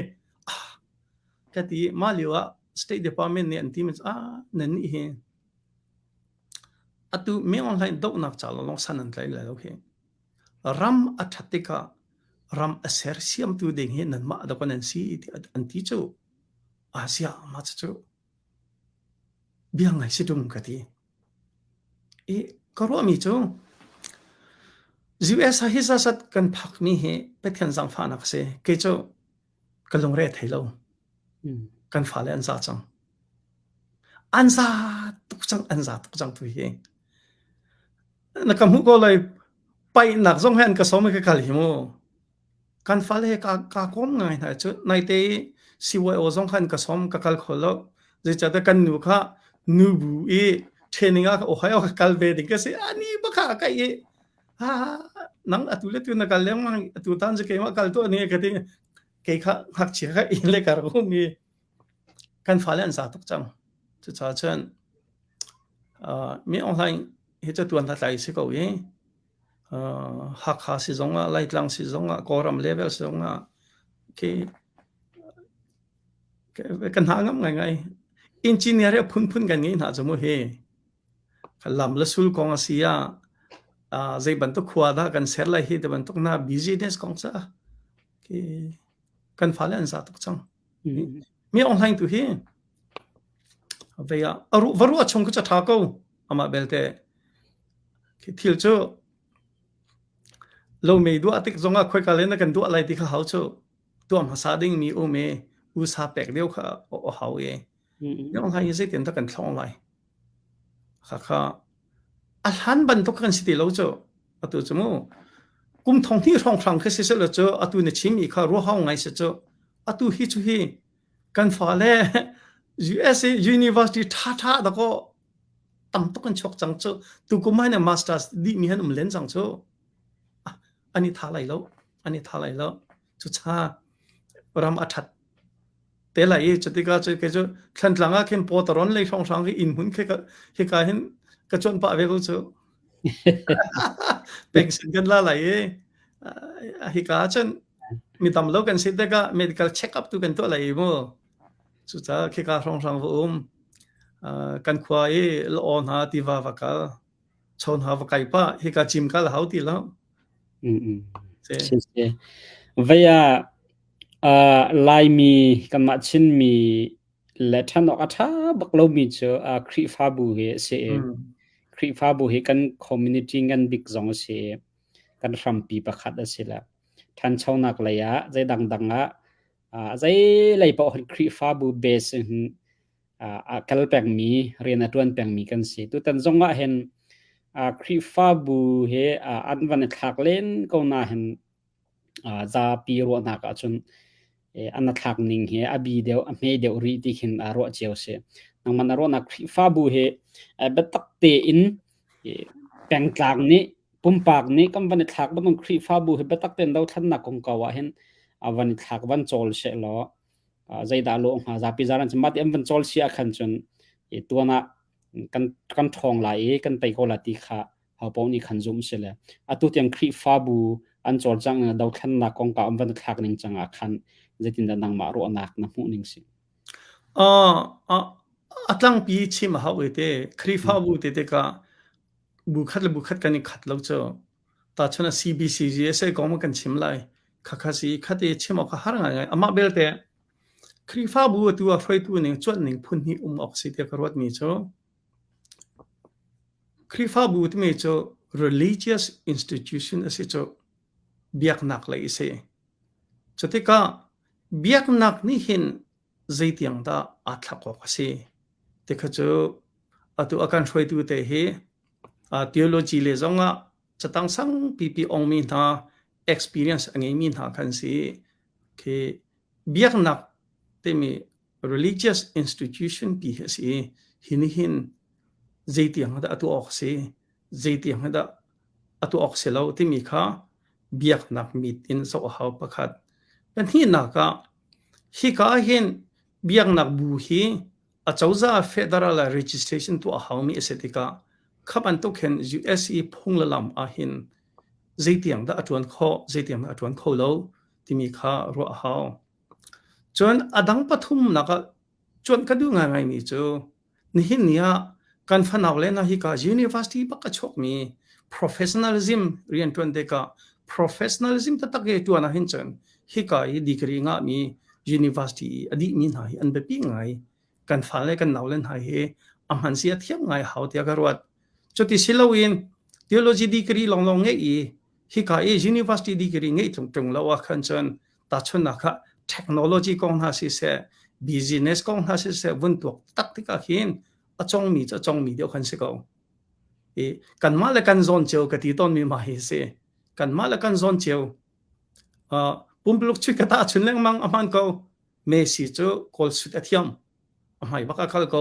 ka ti mah lio ah State Department nih an ti mi ah nan nih hi atu mi online dohnak ca lawng san an tlai lai lo hi ram a ṭhat tikah ram a sersiamtu ding hi nanmah dawk nan si ti an ti cu Asia mah cu bia ngai si ṭung ka ti. I ka ruahmi cu US ah hi zasat kan phakmi hi Pathian zaangfahnak a si. Kei cu ka lungre a thei lo. Kan fale an za cang. An za tuk cang, an za tuk cang tu hi. Na ka hmuh ko lai paihnak zong he an ka sawm i ka kal hi mu. Kan fale he ka, ka kawm ngai hna cu naite i CYO zong khan ka sawm ka kal kho lo. Zeicahtiah kan nu kha nubu i training ah Ohio ka kal ve ding ka si. Ani baka ka i ha nang atu le tu na kal lengmang atu tan cu keimah kal tuah ni ka ti kei kha ngakchia kha inn le kar um i kan fale an za tuk cang. Cucaah cun uh, mi online hi cu tuan tlai si ko i Hakha si zongah, Laitlang si zongah, Kawlram level si zongah khi kan hna ngam ngaingai. Engineer hi a phunphun kan ngei hna cu mu hi. Lam le sul kong a si ah, zei bantuk khua dah kan ser lai hi ti bantuk hna business kong caah khi kan fale an za tuk cang. Mi online tu hi vei ah va ruah chung cu ṭha ko amah belte khi thil cu lo mei duah tik zongah khoika le na kan duah lai ti kha hau cu tuah hmasa ding mi um i usa pek deuh kha a hau i yong hai zeitin dah kan thlong lai khakha a hlan bantuk kan si ti lo cu atu cu mu kum thong hnih hrawng hrang khi si selo cu atu na chim i kha ruahau ngai si cu atu hi cu hi kan fale USA University ṭha ṭha dakaw tam tuk an chuak cang cu tukum ah masters dih mi han um len cang cu an i tha lai lo an i tha lai lo cu cha ram a ṭhat te lai i cutika cu kei cu Thlantlang ah khin pawtaron lei hrawnghrang khi inn hmun khi hika hin ka cuanh pah ve ko cu pension kan la lai i hika cun mi tam lo kan si tikah medical check up tu kan tuah lai mu cucaah khika hrawnghrang va um kan khua i la hna tiva va kal chawn ha va kai pa hika cim kal hau ti lo
Si Vei ah Laimi kanmah Chinmi le ṭhen awk a ṭha bak lomi cu Khrihfabu hi a si i Khrihfabu hi kan community ngan bik zong a si i kan hrampi pakhat a si le ṭhanchonak lei ah zei dangdang ah zei lei paoh hin Khrihfabu base in a kal pengmi rian a ṭuan pengmi kan si. Tutan zong ah hin Khrihfabu he an van i thlak len ko na hin zapi ruahnak ahcun an thlak ning hi a bi deuh a hme deuh rih ti khin ruah cio si. Nangmah na ruahnak Khrihfabu hi biatak tein pengtlang nih pumpak nih kan van i thlak bantuk Khrihfabu hi biatak tein dothlennak kongkau ah hin van i thlak van cawl she law zeidah lawh hnga zapi zaran cu mah ti an van cawl si ah khan cun tuan ah kan kan ṭhawng lai i kan tei ko la ti kha. Hopaoh nih khan zumh si le atu tiang Khrihfabu an cawlcangh ning dothlennak kongkau an van thlak ning cang ah khan zeitindah nangmah ruahnak na hmuh ning si?
A tlangpi chim a hau i te Khrihfabu te tikah bu khat le bu khat kan i khat lo cu. Tahchun ah CBCGSA kong ma kan chim lai. Khakha si khat i chim awk a har ngaingai. Amah belte Khrihfabu atu ah hruaitu ning cuanh ning phun hnih um awk si tiah ka ruatmi cu Khrihfabu timi cu religious institution a si cu biaknak lei a si. Cutikah biaknak nih hin zeitiang dah aa thlak awk a si ti kha cu atu a kan hruaitu te hi theology le zongah catang sang pipi ongmi hna experience a ngeimi hna khan si. Khi biaknak timi religious institution pi hi a si i hi nih hin zeitiang dah a tuah awk a si, zeitiang dah a tuah awk si lo timi kha biaknak mit in zoh a hau pakhat. Pahnihnak ah hika ah hin biaknak bu hi acozah federal registration tuah a haumi a si tikah kha bantuk hin US i phung le lam ah hin zeitiang dah a ṭuan khawh, zeitiang dah a ṭuan kho lo timi kha ruah a hau. Cun a dang pathumnak ah cuanh ka duh ngaingaimi cu nihin ni ah kan fanau le hna hika university bak a chuakmi professionalism rianṭuan tikah professionalism taktak i ṭuan ahhin cun hika i degree ngahmi university i a dihmi hna hi an biapi ngai. Kan fale kan naule hna hi a hman si a thiam ngai hau tiah ka ruat. Cuti si loin theology degree lawnglawng ngeih i hika i university degree ngeih ṭung ṭung lo ah khan cun tahchunhnak ah technology kong hna siseh business kong hna siseh vun tuak tak tikah khin a congmi cu a congmi deuh khan si ko. I kanmah le kan zawn cio ka ti tawnmi mah hi si. Kanmah le kan zawn cio. Uh, pumpuluk chuih ka ta chun lengmang a hman ko. Messi cu kawl sut a thiam. A hmai bak a kal ko.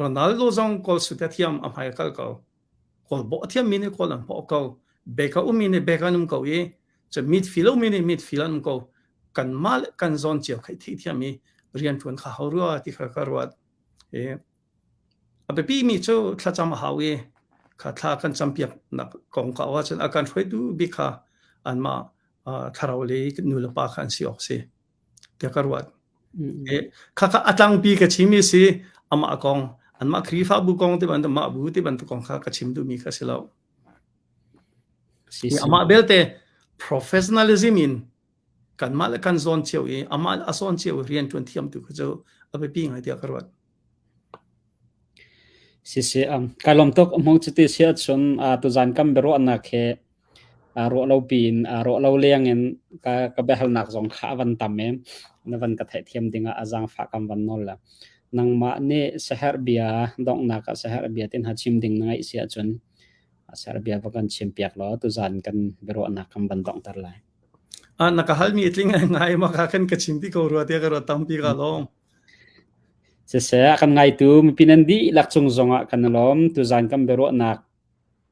Ronaldo zong kawl sut a thiam a hmai a kal ko. Kawl bawh a thiammi nih kawl an bawh ko. Beka ummi nih beka an um ko i cu midfield ummi nih midfield an um ko. Kanmah le kan zawn cio kha i theihthiam i rianṭuan kha hau rua ti kha ka ruat. I a biapi mi cu thlacam a hau i kha thla kan campiak nak kong ka ahcun a kan hruaitu bik kha anmah thlarau lei nu le pa kha an si awk si tiah ka ruat. Khakha a tlangpi ka chim i si amah kong anmah Khrihfabu kong ti bantuk mah bu ti bantuk kong kha ka chim duhmi kha si lo. Amah belte professionalism in kanmah le kan zawn cio i amah a zawn cio i rian ṭuan thiam tu kha cu a biapi ngai tiah ka ruat.
Siseh, um, kai lawm tuk hmung cuti si ahcun uh, tuzan kan biaruahnak he ruah lo piin ruah lo leng in ka ka biahalnak zong kha a van tam i na van ka theihthiam dingah a zaangfah kan van nawl le nangmah nih saherh bia donghnak ah saherh bia tin ha chim ding na ngeih si ahcun saherh bia va kan chim piak law tuzan kan biaruahnak kan van donghter lai.
Ah na ka halmi tling ngai ma ka kan ka chim ti ko rua tiah ka ruat tampi ka lawm.
Siseh kan ngaitu mipi nan dihlak cung zongah kan i lawm tuzan kan biaruahnak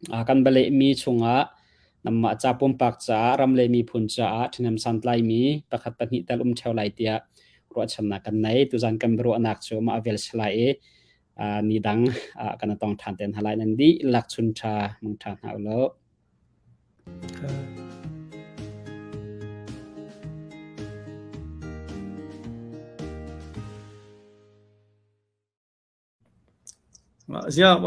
Kan bialehmi chungah nanmah ca pumpak caah ram le miphun caah ṭhahnem santlaimi pakhat pahnih tal um ṭheo lai tiah ruahchannak kan nei. Tuzan kan biaruahnak cu mah vel si lai i ni dang kan i tong ṭhan te hna lai. Nan dihlak chun ṭha mangṭha hna u law.
Ziah.